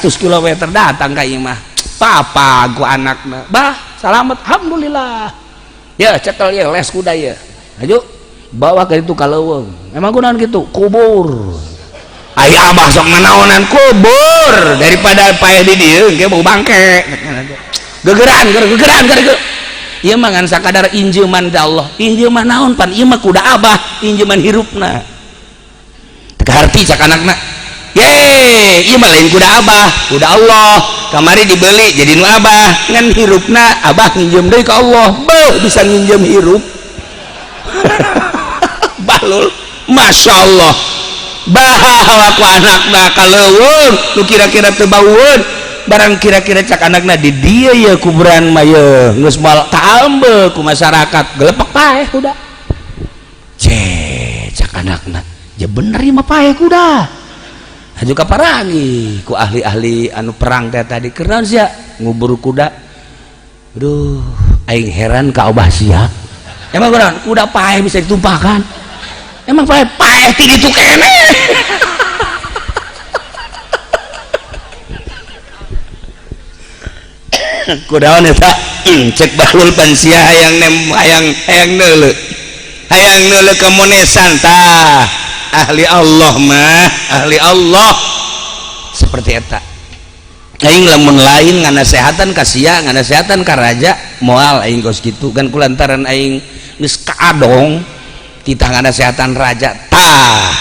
100 km datang ka ieu mah. Papa ku anakna. Bah, selamat alhamdulillah. Ya cekel ya les kuda ya. Ayo bawa ke itu kaleuweung. Emang kunaon kitu? Kubur. Ai abah sok nanaonan kubur daripada paeh di dieu engke bau bangke. Gegeran, gegeran, gegeran. Ieu mah ngan sakadar injeuman ti Allah. Injeuman naon pan ieu mah kuda abah, injeuman hirupna. Teu kaharti cak anakna. Ye, ieu mah lain kuda abah, kuda Allah. Kamari dibeli jadi nu abah, ngan hirupna abah nginjem deui ka Allah. Beuh bisa nginjem hirup. Bahlul, Masya Allah. Bawa ku anakna ka leuweung, nu kira-kira teu baueun, barang kira-kira cak anakna di dieu ye kuburan mah ye, geus moal kaambe ku masyarakat, gelepek paeh kuda. Ceh, cak anakna, ya bener ieu mah paeh kuda. Haju kaparangi ku ahli-ahli anu perang teh tadi keur naon sia ngubur kuda. Aduh, aing heran ka abah sia. Emang kunaon kuda paeh bisa ditumpahkan? Emang paeh paeh ti ditu keneh. Kudaon eta cek bahlul pan sia hayang nem hayang hayang neuleuh. Hayang neuleuh ka monesan tah. Ahli Allah mah, ahli Allah seperti eta. Aing lamun lain nganasehatan ka sia, nganasehatan ka raja, moal aing kos kitu kan kulantaran aing geus kaadong titah nganasehatan raja tah.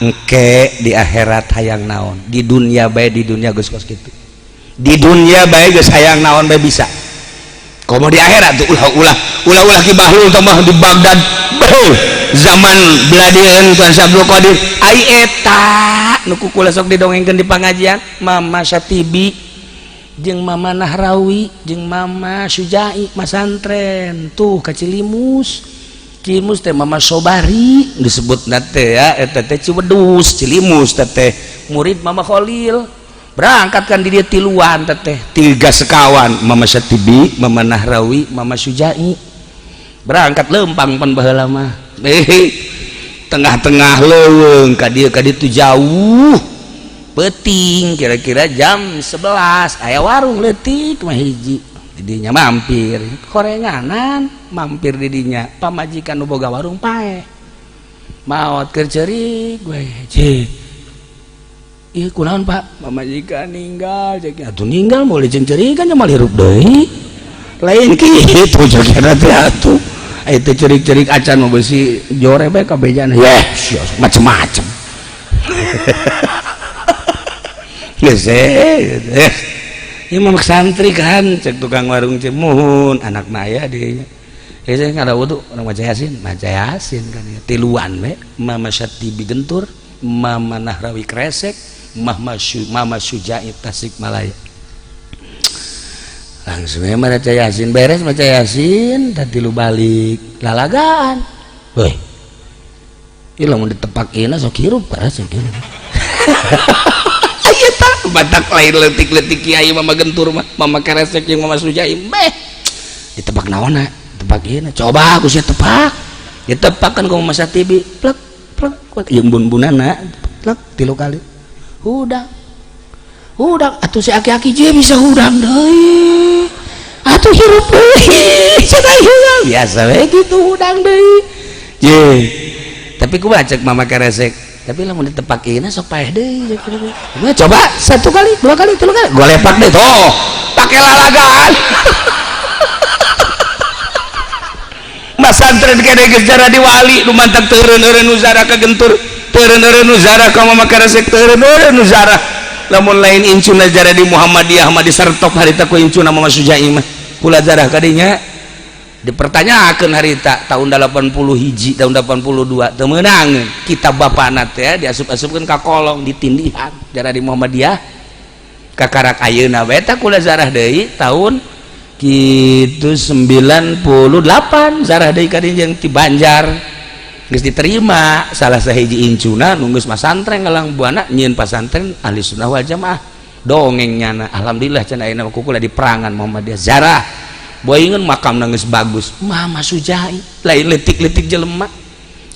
Engke di akhirat hayang naon, di dunia bae di dunia geus kos kitu. Di dunia bae geus hayang naon bae bisa. Komo di akhirat tuh ulah-ulah, ulah-ulah ki bahlul teh mah di Baghdad. Beuh, zaman beladieun Tuan Syekh Abdul Qadir ai eta nu ku kula sok didongengkeun di pangajian Mama Syatibi jeung Mama Nahrawi jeung Mama Sujai masantren tuh ka Cilimus. Cilimus teh Mama Sobari disebutna teh ya eta teh Ciwedus Cilimus teh murid Mama Khalil berangkat kan di dia tiluan teh tiga sekawan Mama Syatibi Mama Nahrawi Mama Sujai berangkat lempang pan baheula mah tengah-tengah leuweung ka dieu ka ditu jauh peuting kira-kira jam 11 aya warung leutik mah hiji didinya mampir korenganan mampir didinya pamajikan nu boga warung paeh maot keur ceurik we je ieu kunaon Pak pamajikan ninggal cek atuh ninggal moal dicencerikan nya moal hirup deui lain kitu cek teh atuh itu cerik-cerik acan mau besi jore bae kabejana yeh macem-macem geus ieu mah santri kan cek tukang warung cek muhun anakna aya dieu geus ngada wudu urang maca yasin kan ya tiluan we Mama Syatibi Gentur Mama Nahrawi Kresek Mama Sujai Tasikmalaya langsung ya maca yasin beres maca yasin tadi lu balik lalagaan Woi. Ieu lamun ditepak ieu sok hirup karasa kieu. Aya tah batak lain leutik-leutik kiai mama gentur mah, mama keresek jeung mama sujai beh. Ditepak naonna? Tepak ieu coba aku sia tepak. Ditepak kan ku Mama Satibi, plek plek jeung bun-bunana, plek 3 kali. Hudang. Hudang atuh si aki-aki je bisa hudang deui. Atuh hirup deui. Cenah hirup biasa we kitu hudang deui. Ye. Tapi ku bacek mama keresek. Tapi lamun ditepak ieu sok paeh deui. Coba 1 kali, 2 kali, 3 kali. Gua lepak deui tuh. Pake lalagaan. Masantren kene geus jadi wali nu mantak teureun-eureun nu zarah ka gentur, teureun-eureun nu zarah ka mama keresek, teureun-eureun nu zarah. Lamun lain incuna jarah di Muhammadiyah mah disertop harita ku incuna mama Sujai mah. Kula jarah kadinya dipertanyakeun harita tahun 80 hiji, tahun 82 teu meunang kitab bapana teh diasup-asupkeun ka kolong ditindihan jarah di Muhammadiyah. Kakarak ayeuna we tah kula zarah deui tahun kitu 98 zarah deui ka dieu jeung ti Banjar geus diterima salah sahiji incuna nu geus masantren ngalang buana nyieun pasantren ahli sunnah wal jamaah dongeng nyana alhamdulillah cenah ayeuna kukula di perangan Muhammadiyah zarah boingeun makamna geus bagus Mama Sujai lain leutik-leutik jelema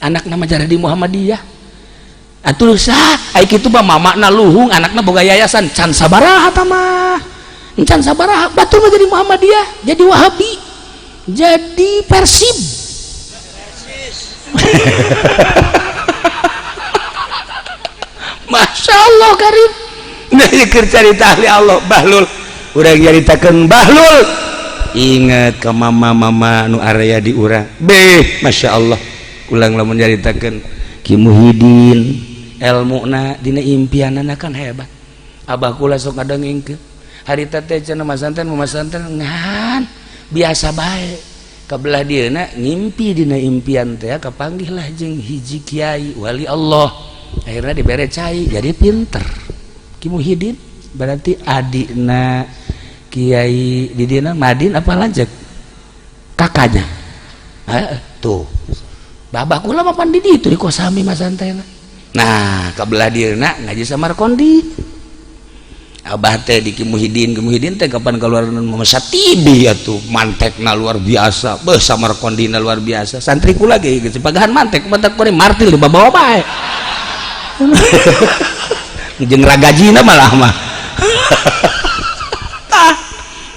anakna mah jarah di Muhammadiyah atuh sah ai kitu mah mamakna luhung anakna boga yayasan can sabaraha tah mah can sabaraha batur mah jadi Muhammadiyah jadi Wahabi jadi Persib. Masya Allah karim. Nah keur carita ahli Allah Bahlul urang nyaritakeun Bahlul ingat ke mama-mama nu area di urang beh Masya Allah ulang lamun nyaritakeun Ki Muhyiddin elmuna dina impianana kan hebat abah kula sok ngadongengkeun harita teh cenah masanten masanten ngan biasa bae kabelah dieuna ngimpi dina impian teh kapanggihlah jeung hiji kiai wali Allah akhirnya dibere cai jadi pinter Ki Muhyiddin berarti adikna kiai di dina Madin apa lanjut kakaknya tuh babah kula mah pan di ditu di kosami masantena nah kabelah dieuna ngaji Samarkondi abah teh di Ki Muhyiddin, Ki Muhyiddin teh kapan keluar Mama Satibi atuh mantekna luar biasa beuh Samarkondina luar biasa santri kula ge geus pagahan mantek mantek kuring martil dibawa bae jeung ragajina malah mah tah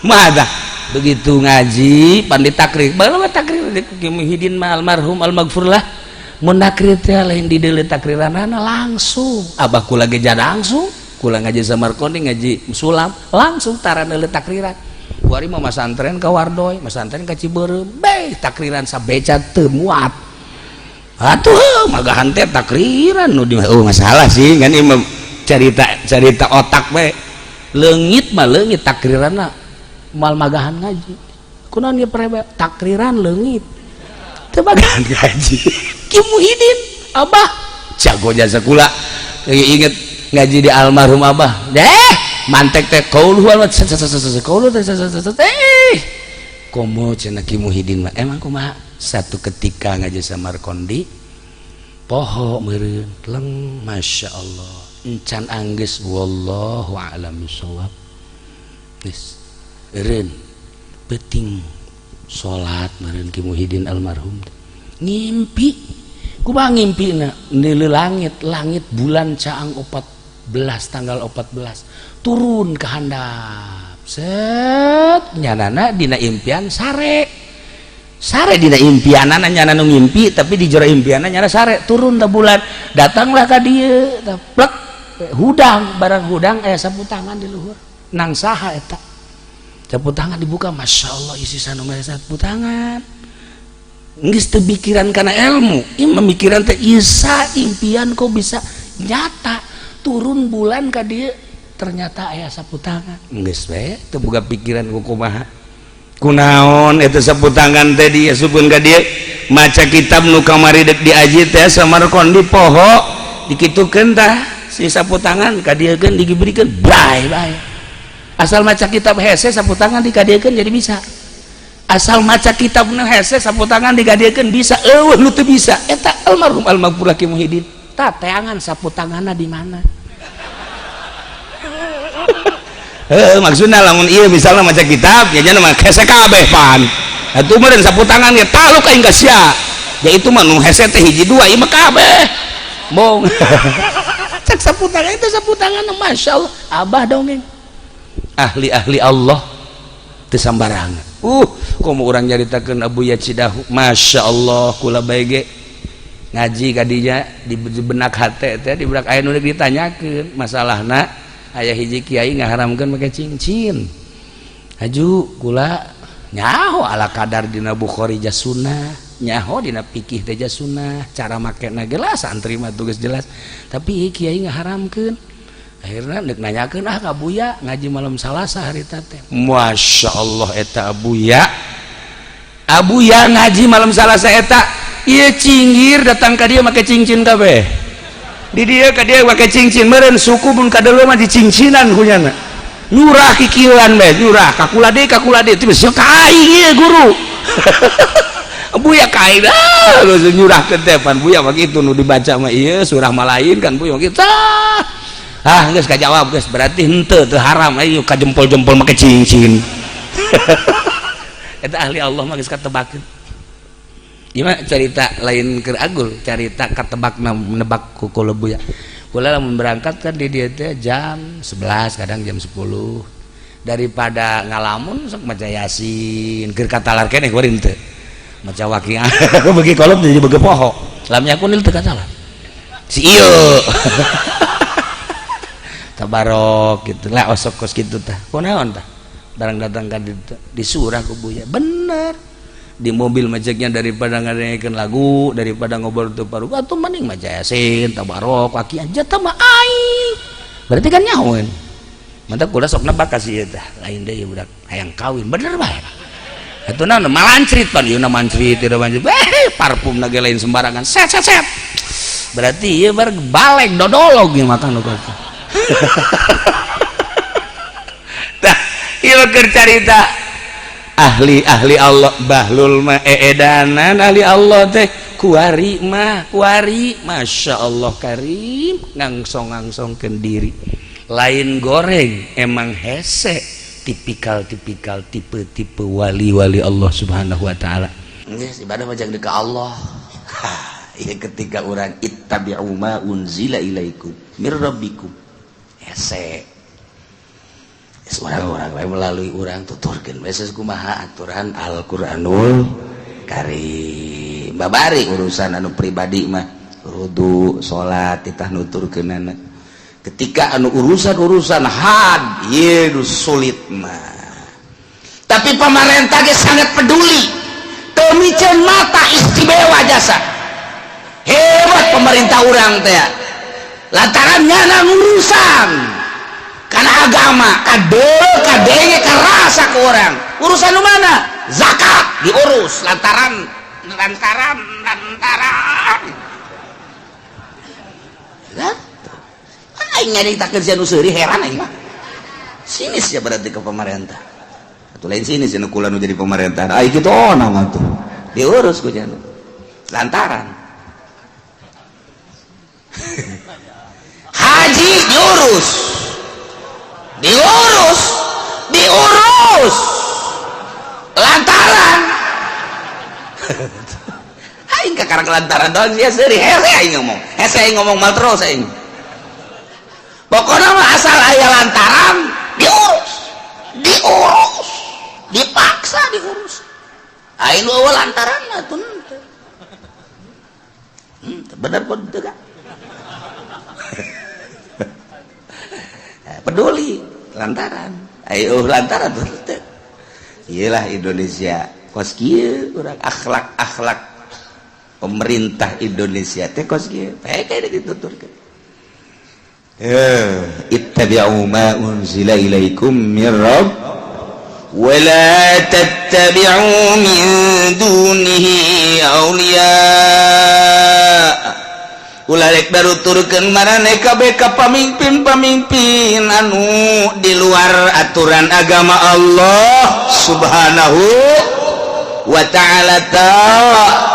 mah dah begitu ngaji pan ditakrir bae takrir Ki Muhyiddin mah almarhum almaghfurlah mun nakrir teh lain di deuleu takriranana langsung abah kula ge langsung kula ngaji Samarkondi ngaji sulam langsung tara neuleuh takriran kuari mah masantren ka Wardoy masantren ka Cibeureum beh takriran sabeca teu muat atuh magahan teh takriran nu di oh masalah sih kan ieu carita carita otak bae leungit mah leungit takriranna moal magahan ngaji kunaon ieu prebe takriran leungit teu magahan ngaji Ki Muhyiddin abah jago jasa kula inget ngaji di almarhum abah deh mantek teh kauluh kauluh teh komo cenah Ki Muhyiddin mah emang kumaha satu ketika ngaji Samarkondi poho meureun leng Masya Allah encan anggeus wallahu a'lam bishawab geus eureun peuting salat meureun Ki Muhyiddin almarhum ngimpi kumaha ngimpina neuleuh langit langit bulan caang 14 tanggal 14 turun ke handap set nyanana dina impian sare sare dina impianana nyana nu ngimpi tapi di jero impianna nyana sare turun ta bulan datanglah ka dieu plek hudang barang hudang aya sapu tangan di luhur nang saha eta sapu tangan dibuka Masya Allah isi sanu mere sapu tangan geus teu pikiran kana ilmu ieu memikiran teh isa impian kok bisa nyata turun bulan ka dieu ternyata aya sapu tangan geus we teu boga pikiran ku kumaha kunaon eta sapu tangan teh diasupkeun ka dieu maca kitab nu kamari deuk diaji teh Samarkondi poho dikitukeun tah si sapu tangan ka dieukeun digibrikeun bae bae asal maca kitab hese sapu tangan dikadiekeun jadi bisa Asal maca kitab nu hese, sapu tangan digadiekeun bisa, eueuh nu teu bisa. Eta almarhum almaghfurlah Ki Muhyiddin. Tah, teangan sapu tanganna di mana? Heuh, maksudna lamun ieu misalna maca kitab ya nya mah hese kabeh pan. Atuh meureun sapu tangan ge taluk aing ka sia. Ya itu mah nu hese teh hiji dua, ieu mah kabeh. Bong. Cek sapu tangan itu, sapu tangan, Masya Allah, abah dongeng. Ahli-ahli Allah teu sambarangan. Komo urang nyaritakeun Abuya Cidahu, Masya Allah, kula bae ge ngaji kadinya di benak hate teh, di benak aya nu ditanyakeun masalahna. Aya hiji kiai ngaharamkeun make cincin. Haju kula nyaho ala kadar dina Bukhari sunnah, nyaho dina fikih teh sunnah, cara makena ge lah santri mah tugas jelas, tapi kiai ngaharamkeun. Akhirnya dek nanyakeun ah ka Buya ngaji malam Salasa harita teh. Masya Allah, eta Abuya, Abuya ngaji malam Salasa eta ieu cinggir datang ka dia make cincin kabeh. Di dia ka dia make cincin, meureun suku mun kadeuleu mah dicincinan kunyana. Nyurah kikieuan bae, nyurah ka kula deui, ka kula deui, teu ka aing ieu guru. Buya ka aing ah geus nyurahkeun teh pan Buya mah kitu, nu dibaca mah ieu surah mah lain kan Buya mah kitu. Ah geus kajawab geus, berarti henteu teu haram ayo ka jempol-jempol make cincin. Eta ahli Allah mah geus katebakeun. Ieu mah carita lain keur agul, carita katebak menebak ku Buya. Kula lamun berangkat kan di dieu teh jam 11, kadang jam 10. Daripada ngalamun sok maca Yasin, keur katalar keneh kuring teu. Maca Waqiah beuki kolot jadi beuki poho. Lam yakunil teu katalar. Si ieu. Tabarok gitu lah, osok kos gitu tah. Kunaon tah? Barang datang ka ditu disurah ku Buya. Bener. Di mobil macetnya daripada ngadengekeun lagu, daripada ngobrol teu paru, atuh mending maca Yasin, tabarok, Waqiah jatah mah aing. Berarti kan nyahoeun. Mantap kula sok nebak ka si ieu tah. Lain deui budak hayang kawin, bener bae. Atuh naon malancrit pan ieu na mancrit ieu mancrit. Eh, parfum ge lain sembarangan. Set set set. Berarti ieu bar balek dodolog ieu makan nu kitu. Tah, ieu keur carita ahli-ahli Allah. Bahlul mah eedanan ahli Allah teh kuari mah kuari, Masya Allah karim, ngangsong-ngangsongkeun diri lain goreng emang hese, tipikal-tipikal tipe-tipe wali-wali Allah Subhanahu wa taala. Geus ibadah mah jangan ka Allah. Ieu ketika urang ittabi'u ma unzila ilaikum mir rabbikum hese. Orang-orang lain melalui orang tuturkeun we kumaha aturan Al-Qur'anul Karim. Babari urusan anu pribadi mah wudu, salat titah nuturkeunana. Ketika anu urusan-urusan had ieu nu sulit mah. Tapi pemerintah ge sangat peduli. Teu miceun mata, istimewa jasa. Hebat pemerintah urang teh. Lantaran nyana ngurusan karena agama kade kadenge kerasa ke orang urusan mana zakat diurus lantaran lantaran lantaran aing nyaritakeun sia nu seuri, heran aing mah. Sinis ya berarti ke pemerintah atau lain sinis ya nu kula nu jadi pemerintah aing kitu, oh nama tuh diurus ku nya lantaran haji diurus, diurus, diurus lantaran aing kakarang lantaran doang sia seuri, hese aing ngomong, hese aing ngomong mal terus aing. Pokoknya mah asal aya lantaran diurus, diurus, dipaksa diurus. Aing nu eueuh lantaran atuh henteu. Bener pun teu kan? Peduli lantaran ayo lantaran teu. Iyalah Indonesia kos kieu urang, akhlak-akhlak pemerintah Indonesia teh kos kieu bae kayak dituturkeun. Ittabi'u ma unzila ilaikum mir rabb wa la tattabi'u min dunihi awliya. Ulah rek baruturkeun maraneh kabeh ka pamimpin-pamimpin anu di luar aturan agama Allah Subhanahu. Wa ta'ala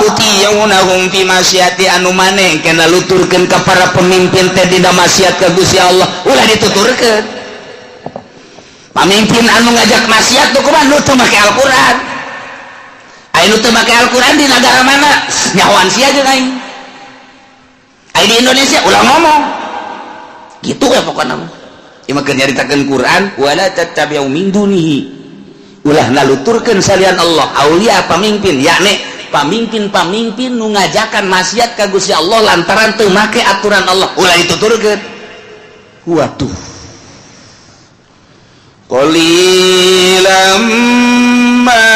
tuti'unahum fi maksiati, anu maneh kena luturkeun ka para pemimpin teh dina maksiat ka Gusti Allah, ulah dituturkeun. Pamimpin anu ngajak maksiat tuh kumaha? Nu teu make Al-Qur'an. Aya nu teu make Al-Qur'an di negara mana, nyahoan sia jeung aing. Aya di Indonesia ulah ngomong gitu ya. Pokoknya mah ieu mah keur nyaritakeun Quran, wala tattabi'u min dunihi, ulah naluturkeun salian Allah aulia, pamimpin, yakni pamimpin-pamimpin nu ngajakan maksiat ka Gusti Allah lantaran teu make aturan Allah, ulah dituturkeun. Waduh, qalilan ma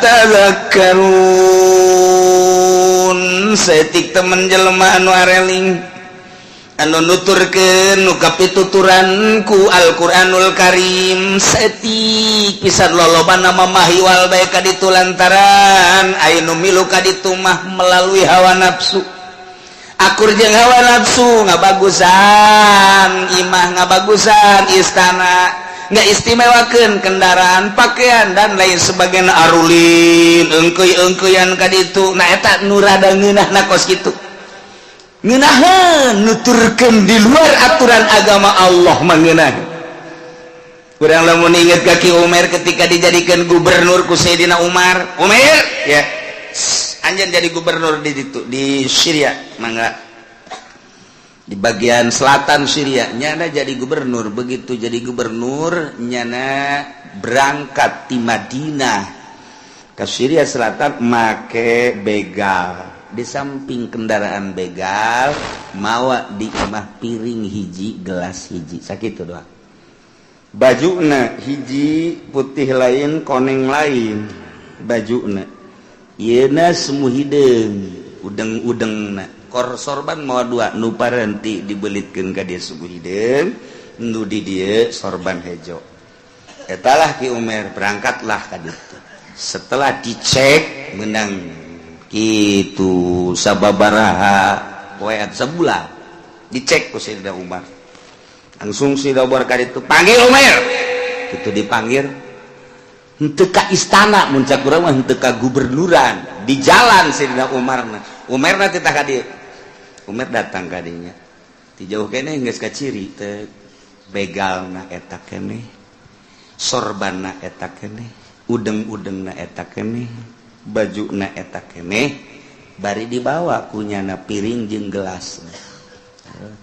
tadhakkarun. Saeutik temen jelema anu areling, anu nuturkeun nu kapituturan ku Al-Qur'anul Karim. Saeutik pisan, lolobana mah mahiwal bae ka ditu, lantaran aya nu milu ka ditu mah melalui hawa nafsu, akur jeung hawa nafsu, ngabagusan imah, ngabagusan istana, nggak istimewakan kendaraan, pakaian, dan lain sebagainya, arulin engkeuy-engkeuyan ka ditu. Nah, eta nu rada ngeunah na kos kitu, ngeunaheun nuturkeun di luar aturan agama Allah mah ngeunah. Kurang lamun inget ka Ki Umar ketika dijadikan gubernur ku Sayyidina Umar. Umar ya, anjeun jadi gubernur di ditu, di Syria, mangga, di bagian selatan Syria. Nyana jadi gubernur. Begitu jadi gubernur, nyana berangkat di Madinah ke Syria Selatan make begal. Di samping kendaraan begal, mawa di imah piring hiji, gelas hiji, sakitu doang. Bajuna hiji putih lain, koneng lain bajuna. Yeuna semu hideung, udeng-udeng na kor sorban mawa dua, nu parenti dibelitkeun ka dia subuh hideung, nu di dieu sorban hejo. Etalah Ki Umar berangkatlah ka ditu. Setelah dicek menang gitu sababaraha poe, sebulan dicek ku Sayyidina Umar, langsung Sayyidina Umar ka ditu, "Panggil Umar." Itu dipanggil henteu ka istana, mun cak urang mah henteu ka gubernuran, di jalan Sayyidina Umar na. Umar na titah ka dieu. Umar datang ka dinya, ti jauh keneh geus kaciri teh, begalna eta keneh, sorbanna eta keneh, udeng-udengna eta keneh, bajuna eta keneh, bari dibawa kunyana piring jeung gelas.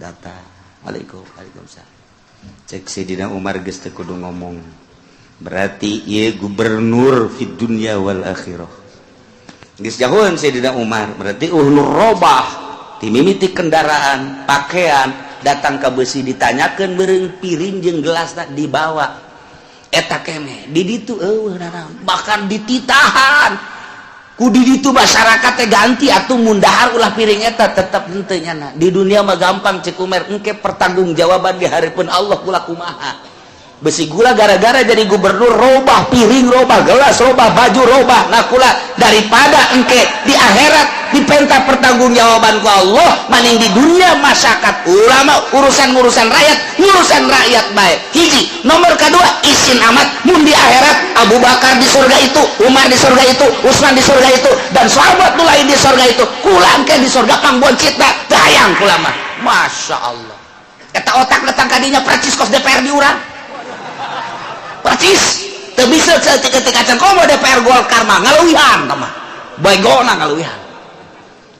Datang, "Waalaikum, waalaikumsalam." Cek Sayyidina Umar, geus teu kudu ngomong, berarti ieu gubernur fid dunya wal akhirah. Geus jauhan Sayyidina Umar, berarti uhlur robah ti mimiti kendaraan, pakaian, datang ke besi ditanyakeun, beureung piring jeung gelas dibawa eta keneh di ditu. Eueuh, bahkan dititahan ku di ditu masyarakat teh, ganti atuh, mun dahar ulah piring eta, tetep henteu nyana. Di dunia mah gampang, cek Umar, engke pertanggungjawaban di hareupeun Allah kula kumaha? Besi gula gara-gara jadi gubernur robah piring, robah gelas, robah baju, robah. Nah, kula daripada engke di akhirat dipenta pertanggungjawaban ku Allah, maning di dunia masyarakat ulama urusan-urusan rakyat, urusan rakyat baik. Hiji nomor kedua, isin amat mun di akhirat Abu Bakar di surga itu, Umar di surga itu, Utsman di surga itu, dan sahabat nu lain di surga itu, kula engke di surga pangboncitna. Hayang kula mah. Masya Allah, eta otak datang kadinya percis kos DPR di urang, percis. Teu bisa ketika acan komo DPR Golkar mah ngaluwihan mah, begona ngaluwihan.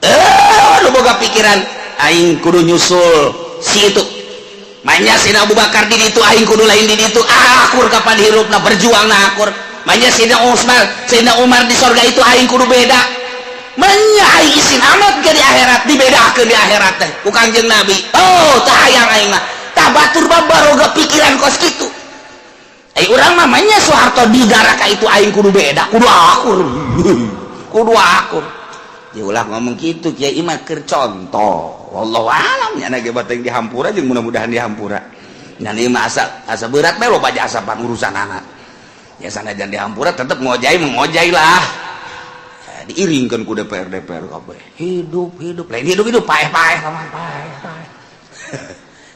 Eh, lu boga pikiran aing kudu nyusul si itu. Mainnya si Abu Bakar di ditu, aing kudu lain di ditu, akur. Kapan hirupna berjuang na akur. Mainnya Sayyidina Utsman, Sayyidina Umar di surga itu, aing kudu beda. Mainnya aing isin amat ke di akhirat dibedakeun di akhirat teh ku Kangjeng Nabi. Oh, tah hayang aing mah. Tah, batur mah baroga pikiran kos kitu. Eh, urang mah mainnya Soeharto di ka itu, aing kudu beda, kudu akur, kudu akur. Ya ulah ngomong gitu, kiai mah keur contoh. Wallahu alam, nya ge bateng dihampura jeung mudah-mudahan dihampura. Ngan ieu mah asa asa berat bae, loba asapan urusan anak. Ya sanajan dihampura tetep ngojai mengojai lah. Ya, diiringkeun ku DPR DPR kabeh. Hidup hidup lain hidup hidup, paeh paeh sama paeh paeh.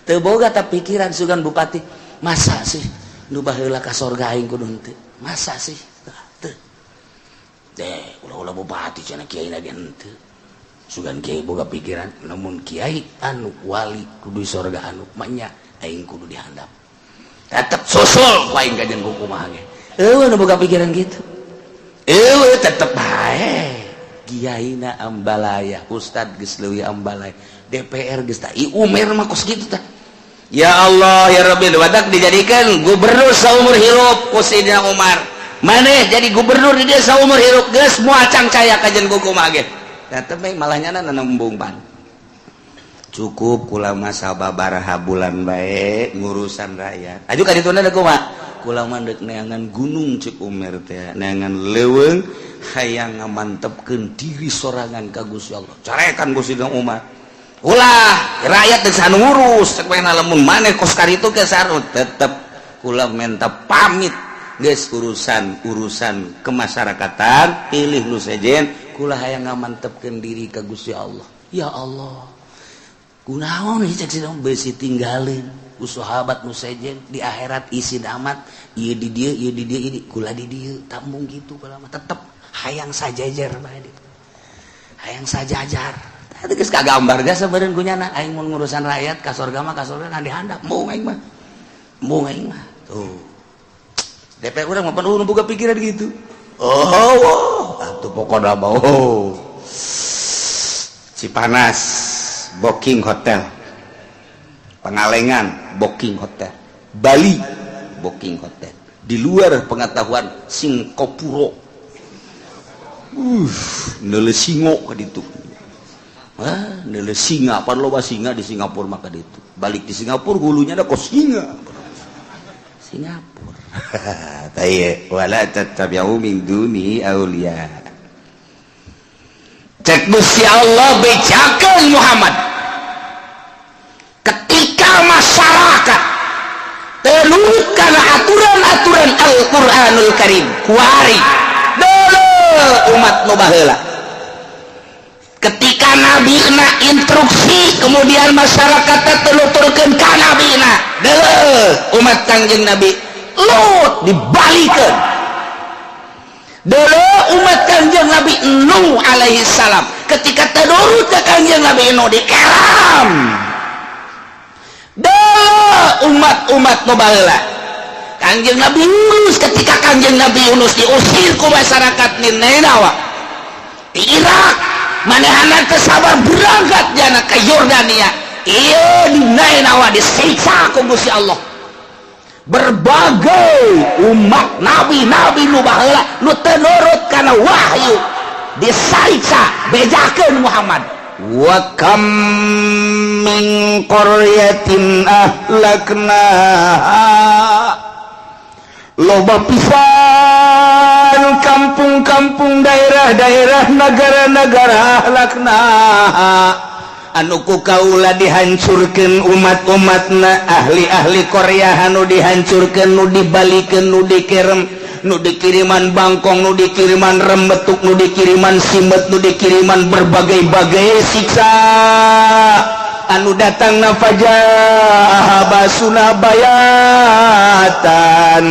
Teu boga ta pikiran sugan bupati, masa sih nu baheula ka sorga aing kudu henteu? Masa sih? Teu. Deh, ulah-ulah bupati cenah, kiai lagi henteu. Sugan kiai boga pikiran, lamun kiai anu wali kudu sorga, anu manya aing kudu dihandap. Tetep susul ku aing kajen kumaha ge. Eueuh nu boga pikiran gitu. Eueuh, tetep bae. Kiai na ambalaya, ustad geus leuwih ambalaya, DPR geus tah. Umer mah kos kitu tah. Ya Allah ya Rabbi, wadak dijadikan gubernur saumur hirup ku Sayyidina Umar. Maneh jadi gubernur di desa umur hirup, geus moal cangcaya kajen kumaha ge. Tetep bae malah nyana nembung pan. Cukup kula mah sababaraha bulan bae ngurusan rakyat. Aju ka dituna da kumaha? Kula mah deuk neangan gunung, cek Umar teh, neangan leuweung, hayang ngamantepkeun diri sorangan ka Gusti Allah. Carekan Gusti Umar. Ulah rakyat geus anu ngurus, cek we, lamun maneh kos karitu ke sarut tetep kula menta pamit, geus urusan urusan kemasyarakatan pilih nu sejen, kula hayang ngamantepkeun diri ka Gusti Allah. Ya Allah, kunaon cek si besi tinggalin ku sahabat nu sejen di akhirat isin amat, ieu di dieu, ieu di dieu, ini kula di dieu tambung gitu. Kula mah tetep hayang sajajar bae, hayang sajajar. Itu geus kagambar ge sabeureuh ku nyana, aing mun ngurusan rakyat ka surga mah, ka surga di handap, embung aing mah, embung aing mah. Tuh, DPR urang mah penuh boga pikiran gitu. Oh, oh atuh pokona mah, oh. Cipanas booking hotel, Pangalengan booking hotel, Bali booking hotel, di luar pengetahuan Singapura, neule singo ka ditu. Wah, neule singa, pan loba singa di Singapura maka ditu. Balik di Singapura hulunya ada kos singa. Singapura. Taye, wala tattabi'u min duni auliya. Cek Gusti Allah, bejakeun Muhammad. Ketika masyarakat teu kana aturan-aturan Al-Qur'anul Karim, kuari dulu umat nu baheula, ketika Nabi na instruksi, kemudian masyarakat teluturkan ka Nabi na, umat Kangjeng Nabi Lut dibalikan dulu, umat Kangjeng Nabi Nuh alaihi salam ketika teu ke Kangjeng Nabi Nuh dikeram dulu, umat-umat nu baheula Kangjeng Nabi Yunus, ketika Kangjeng Nabi Yunus diusir ku masyarakat Ninawa di Irak, manehana teu sabar, berangkat jana ke Yordania. Iya, di Nainawa disiksa ku Gusti Allah. Berbagai umat nabi-nabi nu baheula nu teu nurut kana wahyu disiksa. Bejakeun Muhammad, wa kam min qaryatin ahlaknaha, loba pisan kampung-kampung, daerah-daerah, negara-negara, ahlaknaha, anu ku kaula dihancurkan umat-umatna, ahli-ahli Korea anu dihancurkan, nu dibalikan, nu dikerem, nu dikiriman bangkong, nu dikiriman rembetuk, nu dikiriman simet, nu dikiriman berbagai-bagai siksa anu datang na faja'a ba'suna bayatan.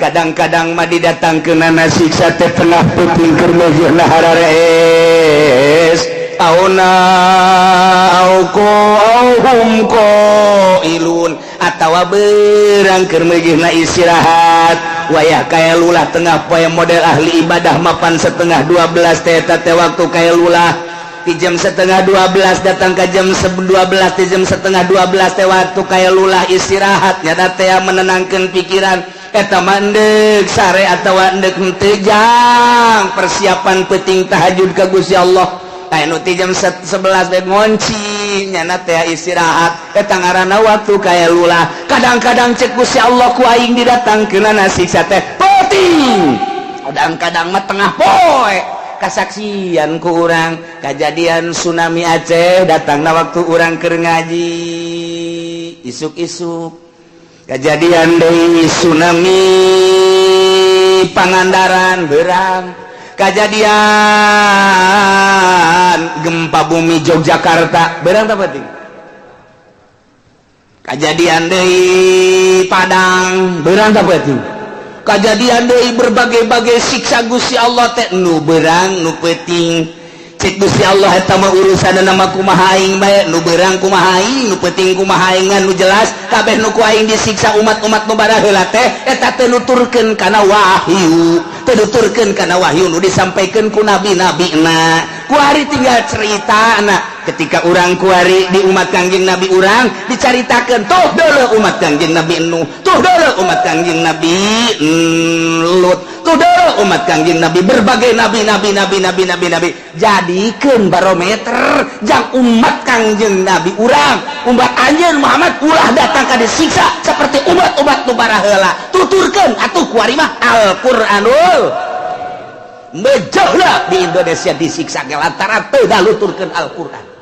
Kadang-kadang mah didatangkeunana siksa teh tengah peuting, keur meujeuhna hararees, auna hum qailun, atawa berang keur meujeuhna istirahat, wayah kailulah tengah poe. Model ahli ibadah mapan 11.30 teh, teh waktu kailulah. Di jam 11.30 datang ke jam 12, di jam 11.30 teh waktu kailulah, istirahat nyata teh, menenangkan pikiran. Eta mandek sare atau ndek henteu, jang persiapan penting tahajud ka Gusti Allah. Aya nu ti jam 11 teh ngonci, nyana teh istirahat, eta ngaranna waktu kailulah. Kadang-kadang cek Gusti Allah, ku aing didatangkeunana siksa teh peuting, kadang-kadang mah tengah poe. Kasaksian ku urang kejadian tsunami Aceh datang na waktu urang keur ngaji isuk-isuk, kejadian deui tsunami Pangandaran berang, kejadian gempa bumi Yogyakarta berang tak penting, kejadian deui Padang berang tak penting. Kajadian deui berbagai-bagai siksa Gusti Allah teh, nu berang, nu peuting. Cek Gusti Allah, eta mah urusan nama kumaha aing bae, nu berang kumaha aing, nu peuting kumaha aing. Nu jelas kabeh nu ku aing disiksa umat-umat nu baraheula teh, eta teh nuturkeun kana wahyu, teu nuturkeun kana wahyu nu disampaikan ku nabi-nabi. Na kuari tinggal cerita na ketika urang kuari di umat Kangjeng Nabi, urang dicaritakan, tuh dulu umat Kangjeng Nabi Nuh, tuh dulu umat Kangjeng Nabi Lut, tuh dulu umat Kangjeng Nabi, berbagai nabi, nabi, nabi, nabi, nabi, nabi. Jadikan barometer jang umat Kangjeng Nabi urang, umat anjeun Muhammad, ulah datang ka disiksa seperti umat-umat nu baraheula. Tuturkeun atuh kuari mah Al-Qur'anul. Mejahlah di Indonesia disiksa ge lantaran teu daluturkeun Al-Qur'an.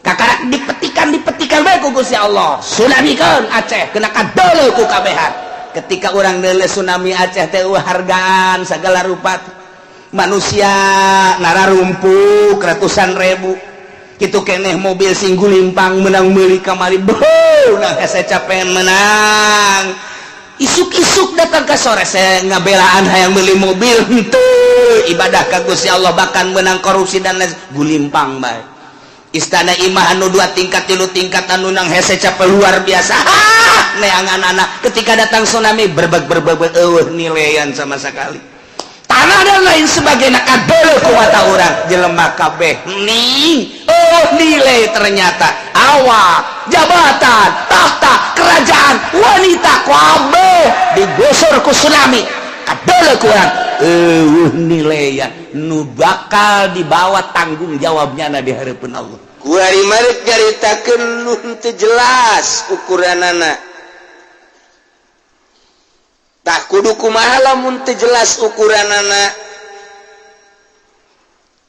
Kakarak dipetikan, dipetikan bae ku Gusti Allah. Tsunamikeun Aceh, kena kadeuleu ku kabehan. Ketika orang neuleuh tsunami Aceh teh, hargaan segala rupa manusia nararumpuk ratusan ribu gitu keneh, mobil sing gulimpang menang meuli kamari beuh, nah hese capek menang. Isuk-isuk datang ke sore saya ngabelaan hayang beli mobil henteu ibadah ka Gusti Allah, bahkan menang korupsi dan lain, gulimpang bae. Istana imah anu dua tingkat, tilu tingkat, anu nang hese capek luar biasa, ah neangan anak ketika datang tsunami berbeg berbeg, eueuh nilaian sama sekali, tanah dan lain sebagainya. Kadeuleu ku mata urang, jelema kabeh nih oh nilai. Ternyata awak, jabatan, tahta kerajaan, wanita, kabeh digusur ku tsunami. Kadeuleu ku urang, eueuh nilaian nu bakal dibawa tanggung jawabnya na di hadapan Allah. Kuari marek nyaritakeun nu teu jelas ukuranana. Tah, kudu kumaha lamun teu jelas ukuranana?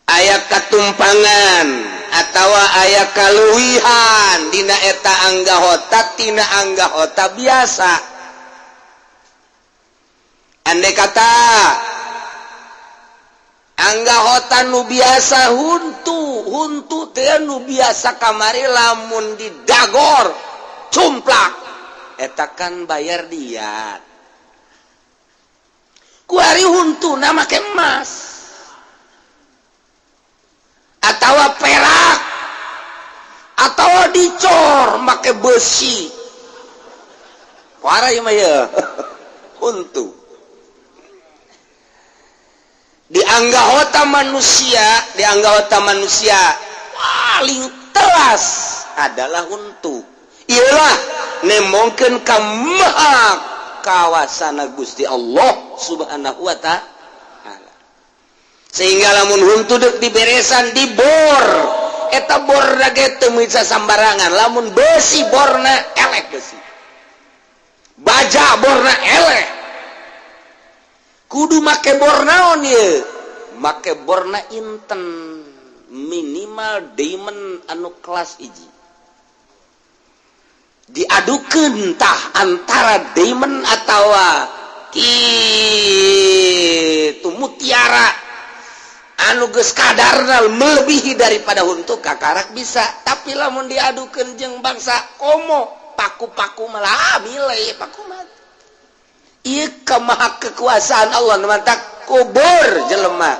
Aya katumpangan atawa aya kaluwihan dina eta anggahota tina anggahota biasa. Andai kata anggahota nu biasa, huntu huntu teh nu biasa kamari, lamun didagor cumplak, eta kan bayar diat. Kuari huntu nama make emas atau perak atau dicor make besi, kuari mah ya huntu dianggahota manusia, dianggahota manusia paling telas adalah huntu. Iyalah nemongkeun ka maha kawasana Gusti Allah Subhanahu wa Ta'ala, sehingga lamun huntu dek diberesan, dibor, eta bor ge teu bisa sambarangan. Lamun besi borna elek, besi baja borna elek, kudu make bor naon ye? Make borna inten, minimal diamond anu kelas hiji. Diadukeun tah antara diamond atawa kitu mutiara anu geus kadarna melebihi daripada huntu, kakarak bisa. Tapi lamun diadukeun jeung bangsa komo paku-paku, malah milih paku mah. Ieu kemaha kekuasaan Allah. Mantak kubur jelema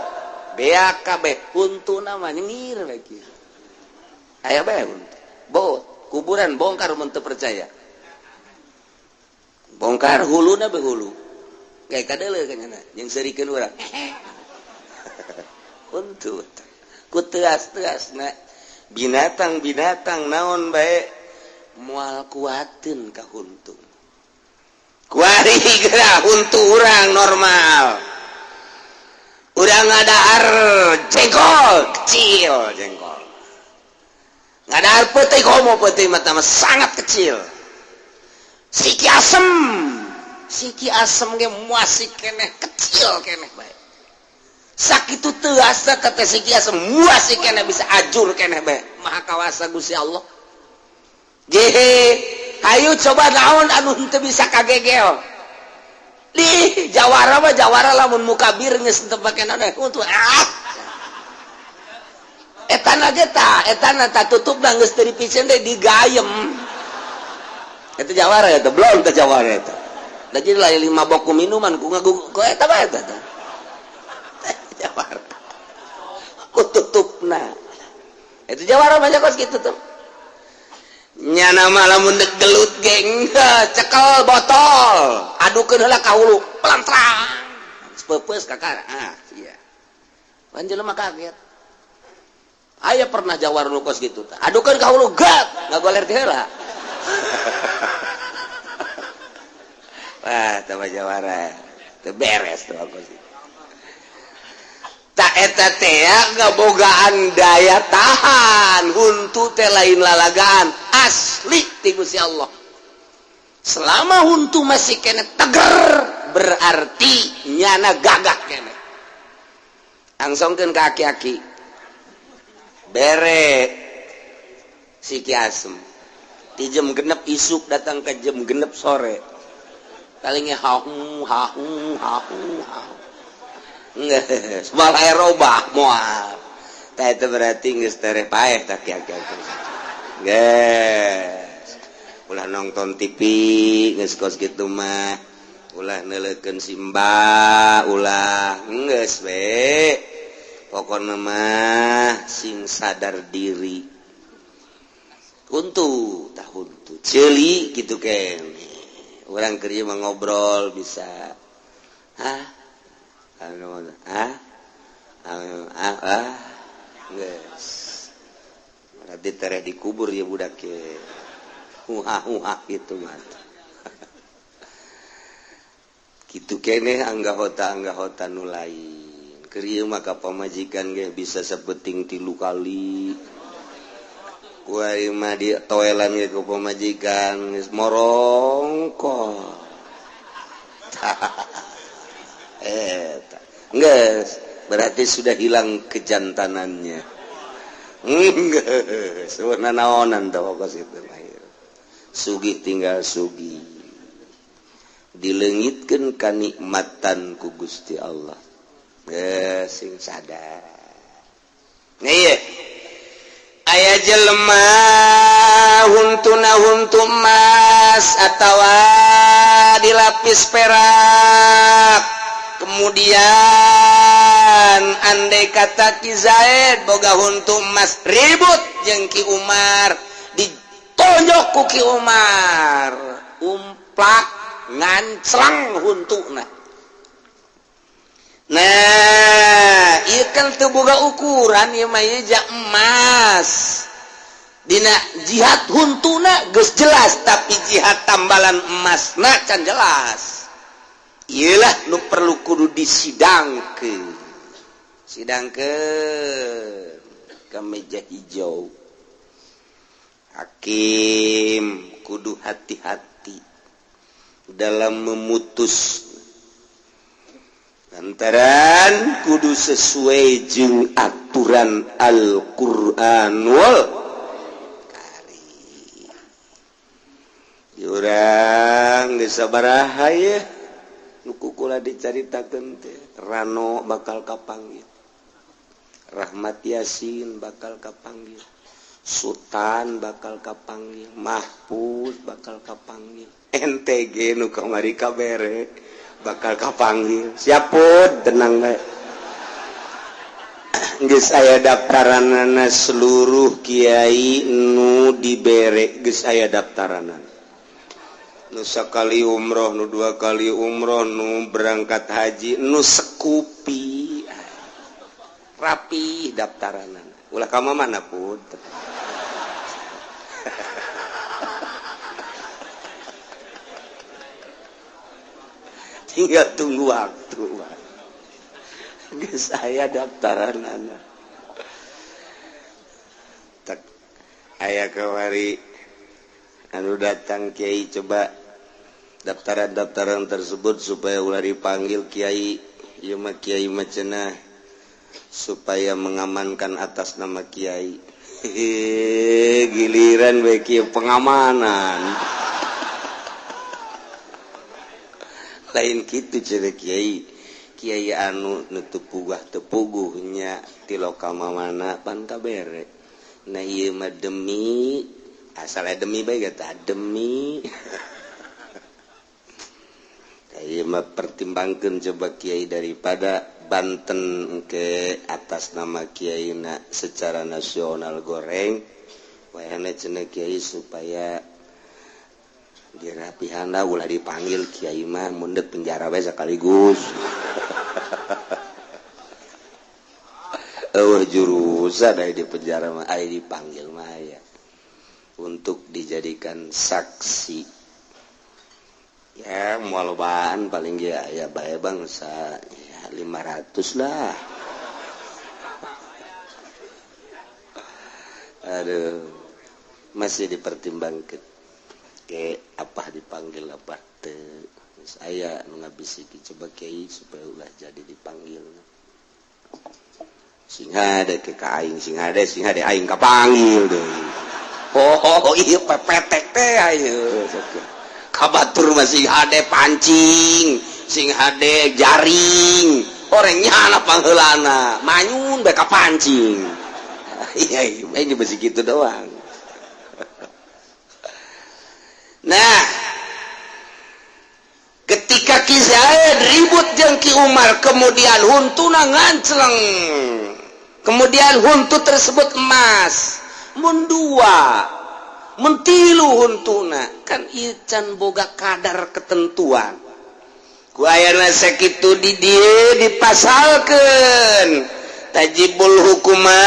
beak kabeh huntu nama nyengir lagi aya bae huntu bot kuburan. Bongkar mun teu percaya, bongkar huluna be, hulu kayak kadeuleu kanyana jeung seurikeun urang huntu ku teas-teasna. Binatang-binatang naon bae moal kuateun ka huntu. Kuari geura huntu urang normal, urang ngadahar jengkol kecil, jengkol ngadahar peuting, komo peuting mah sangat kecil. Siki asem, siki asem ge masih keneh kecil keneh bae. Sakitu teuasna teh siki asem masih keneh bisa ajur keneh bae. Maha kawasa Gusti Allah. Jehe, hayu coba naon anu henteu bisa kagegel di jawara mah? Jawara lamun mukabir geus teu pake naon untuk ah etana ge tah, etana tah tutup geus teu dipicen deui, digayem. Eta jawara, eta belum teh jawara eta. Da jadi lain lima boku minuman ku ngagu ku eta bae eta. Jawara. Ku tutupna. Itu jawara banyak kos kitu tuh. Nyana mah lamun dek gelut ge cekel botol, adukeun heula ka hulu, pelantrang. Peupeus kakara. Ah, iya. Pan jelema kaget. Aya pernah jawara nu kos kitu tah. Adukeun ka hulu gat, ngagoler teh heula. Wah, tah jawara. Teu beres tuh kos kitu. Tak eta teh ngabogaan daya tahan, huntu teh lain lalagaan asli ti Gusti Allah. Selama huntu masih kene teger, berarti nyana gagah kene. Angsongkeun ka aki-aki. Bere si Ki Asem. Di jam 6 isuk datang ke jam 6 sore. Palingnya hahu hahu hahu hahu. Geus moal aya robah moal. Tah eta berarti geus tereh paeh tah kieu-kieu. Geus. Ulah nonton TV geus kos kitu mah. Ulah neuleukeun simba, ulah geus we. Pokona mah sing sadar diri. Huntu tah huntu. Ceuli kitu keneh. Urang keur ieu mah ngobrol bisa. Hah? Anu ah ah ah geus berarti tereh dikubur ya budak ye huha huha gitu mah kitu keneh anggahota nu lain keur ieu mah ka pamajikan ge bisa sapeting 3 kali ku aing mah di toelan ge ku pamajikan geus morongkol. Geus, berarti sudah hilang kejantanannya. Geus, naonan tah kos itu mah. Sugih tinggal sugih. Dileungitkeun kanikmatan ku Gusti Allah. Geus sing sadar. Ieu aya jelema huntuna huntu emas atawa dilapis perak. Kemudian andai kata Ki Zaid boga huntu emas ribut jeung Ki Umar, ditonjok ku Ki Umar, umplak nganclang huntuna. Nah, ieu kan teu boga ukuran ieu mah ieu ja emas. Dina jihad huntuna geus jelas, tapi jihad tambalan emasna can jelas. Iyalah nu perlu kudu disidangkeun. Sidangkeun ke meja hijau. Hakim kudu hati-hati dalam memutus. Lantaran kudu sesuai jeung aturan Al-Qur'anul Karim. Urang geus sabaraha ye nu kukula dicaritakeun teh Rano bakal kapanggil, Rahmat Yasin bakal kapanggil, Sultan bakal kapanggil, Mahfuz bakal kapanggil, NTG nu kamari kabere bakal kapanggil. Siapun tenang bae. Geus aya daftaranana seluruh kiai nu dibere, geus aya daftaranana. Nu sakali umroh, nu 2 kali umroh, nu berangkat haji, nu sekupi rapi daftaranana. Ulah ka mana pun. Tinggal tunggu waktu. Geus aya daftaranana. Tak aya kawari anu datang kiai coba daftaran-daftaran tersebut supaya ulah dipanggil kiai ieu mah kiai mah cenah supaya mengamankan atas nama kiai. Hehehe, giliran we kieu pengamanan. Lain kitu cenah kiai. Kiai anu nu teu puguh teu puguhnya ti lokal mamana pan kabere. Nah ieu mah demi asal demi bae kata demi. Ieu mah pertimbangkeun coba Kiai, daripada Banten ke atas nama Kiai na secara nasional goreng wayahna, cenah Kiai, supaya dirapihana ulah dipanggil Kiai mah, mundet penjara bae sekaligus. Euweuh jurusan aya di penjara mah, aya dipanggil mah aya untuk dijadikan saksi ya, moal lobaan, paling ya ya bae bangsa ya 500 lah. Aduh, masih dipertimbangkan ke apa dipanggil apa teu. Saya nu ngabisiki, coba Kiai supaya ulah jadi dipanggil, sing hade ke ka aing, sing hade, sing hade aing kapanggil deui. Oh, iya, pepetek teh ayo kabatur masih hade pancing, sing hade jaring, orang nyana pangheulana manyun bae ka pancing. Iya iya, ini masih gitu doang. Nah, ketika Ki Zaid ribut jeung Ki Umar, kemudian huntuna ngancleng, kemudian huntu tersebut emas, mun dua, mun tilu huntuna kan ieu can boga kadar ketentuan. Ku ayana sakitu di dieu dipasalkeun tajibul hukuma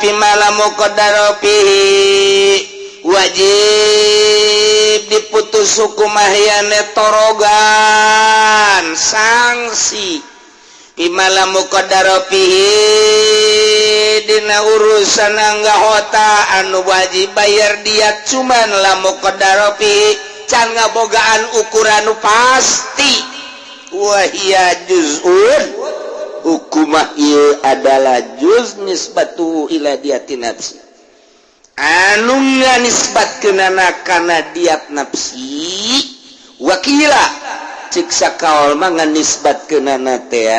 fima la muqaddara fihi, wajib diputus hukum ahyane torogan sanksi fima la muqaddara fihi dina urusan anggahota anu wajib bayar diat, cuman la muqaddara fihi, can ngabogaan ukuran nu pasti. Wahia juz'un, hukumah ieu adalah juz nisbatu ila diati nafsi, anu nganisbatkeunana kana diat nafsi. Wakila, cik sakaol mah nganisbatkeunana teh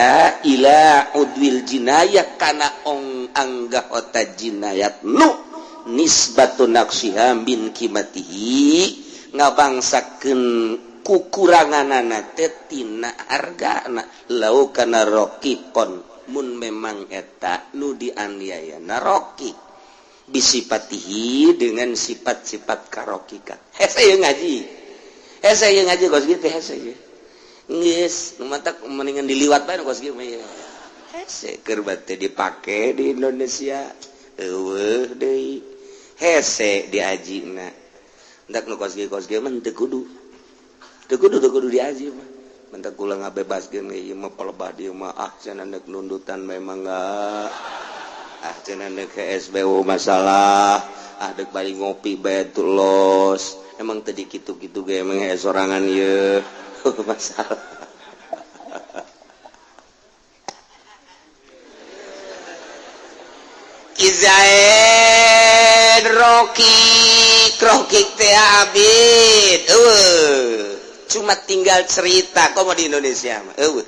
ila udwil jinayah, kana ong anggahota jinayat nu nisbatu naqsiha min qimatihi, ngabangsakeun kukuranganana teh tina hargana, lau kana roqiqon, mun memang eta nu dianiaya roqiq bisipatihi, dengan sifat-sifat karoqiqan. Hese ieu ngaji, hese ieu ngaji kos kitu, hese ieu geus nu matak mendingan diliwat bae kos kieu mah ieu. Hese keur teh dipake di Indonesia euweuh deui, hese diajina. Endak nu kos kieu, kos kieu mah teu kudu, teu kudu, teu kudu diaji mah. Mentak kula ngabebaskeun ieu mah palebah dieu mah. Ah, cenah deuk nundutan memang enggak, ah, cenah deuk SBU masalah, ah, deuk bari ngopi bae los. Emang tadi kitu-kitu ge, emang sorangan ieu masalah. Ki Zaid roqiq, roqiq teh abid euweuh, cuma tinggal cerita. Komo di Indonesia mah euweuh,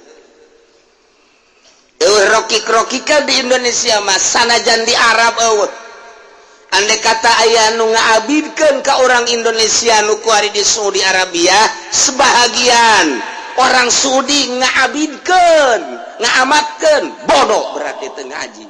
euweuh roqiq roqiqan di Indonesia mah, sanajan di Arab euweuh. Andai kata aya nu ngaabidkeun ka orang Indonesia nu kuari di Saudi Arabia, sebahagian orang Saudi ngaabidkeun, ngaamatkeun, bodoh berarti teu ngaji.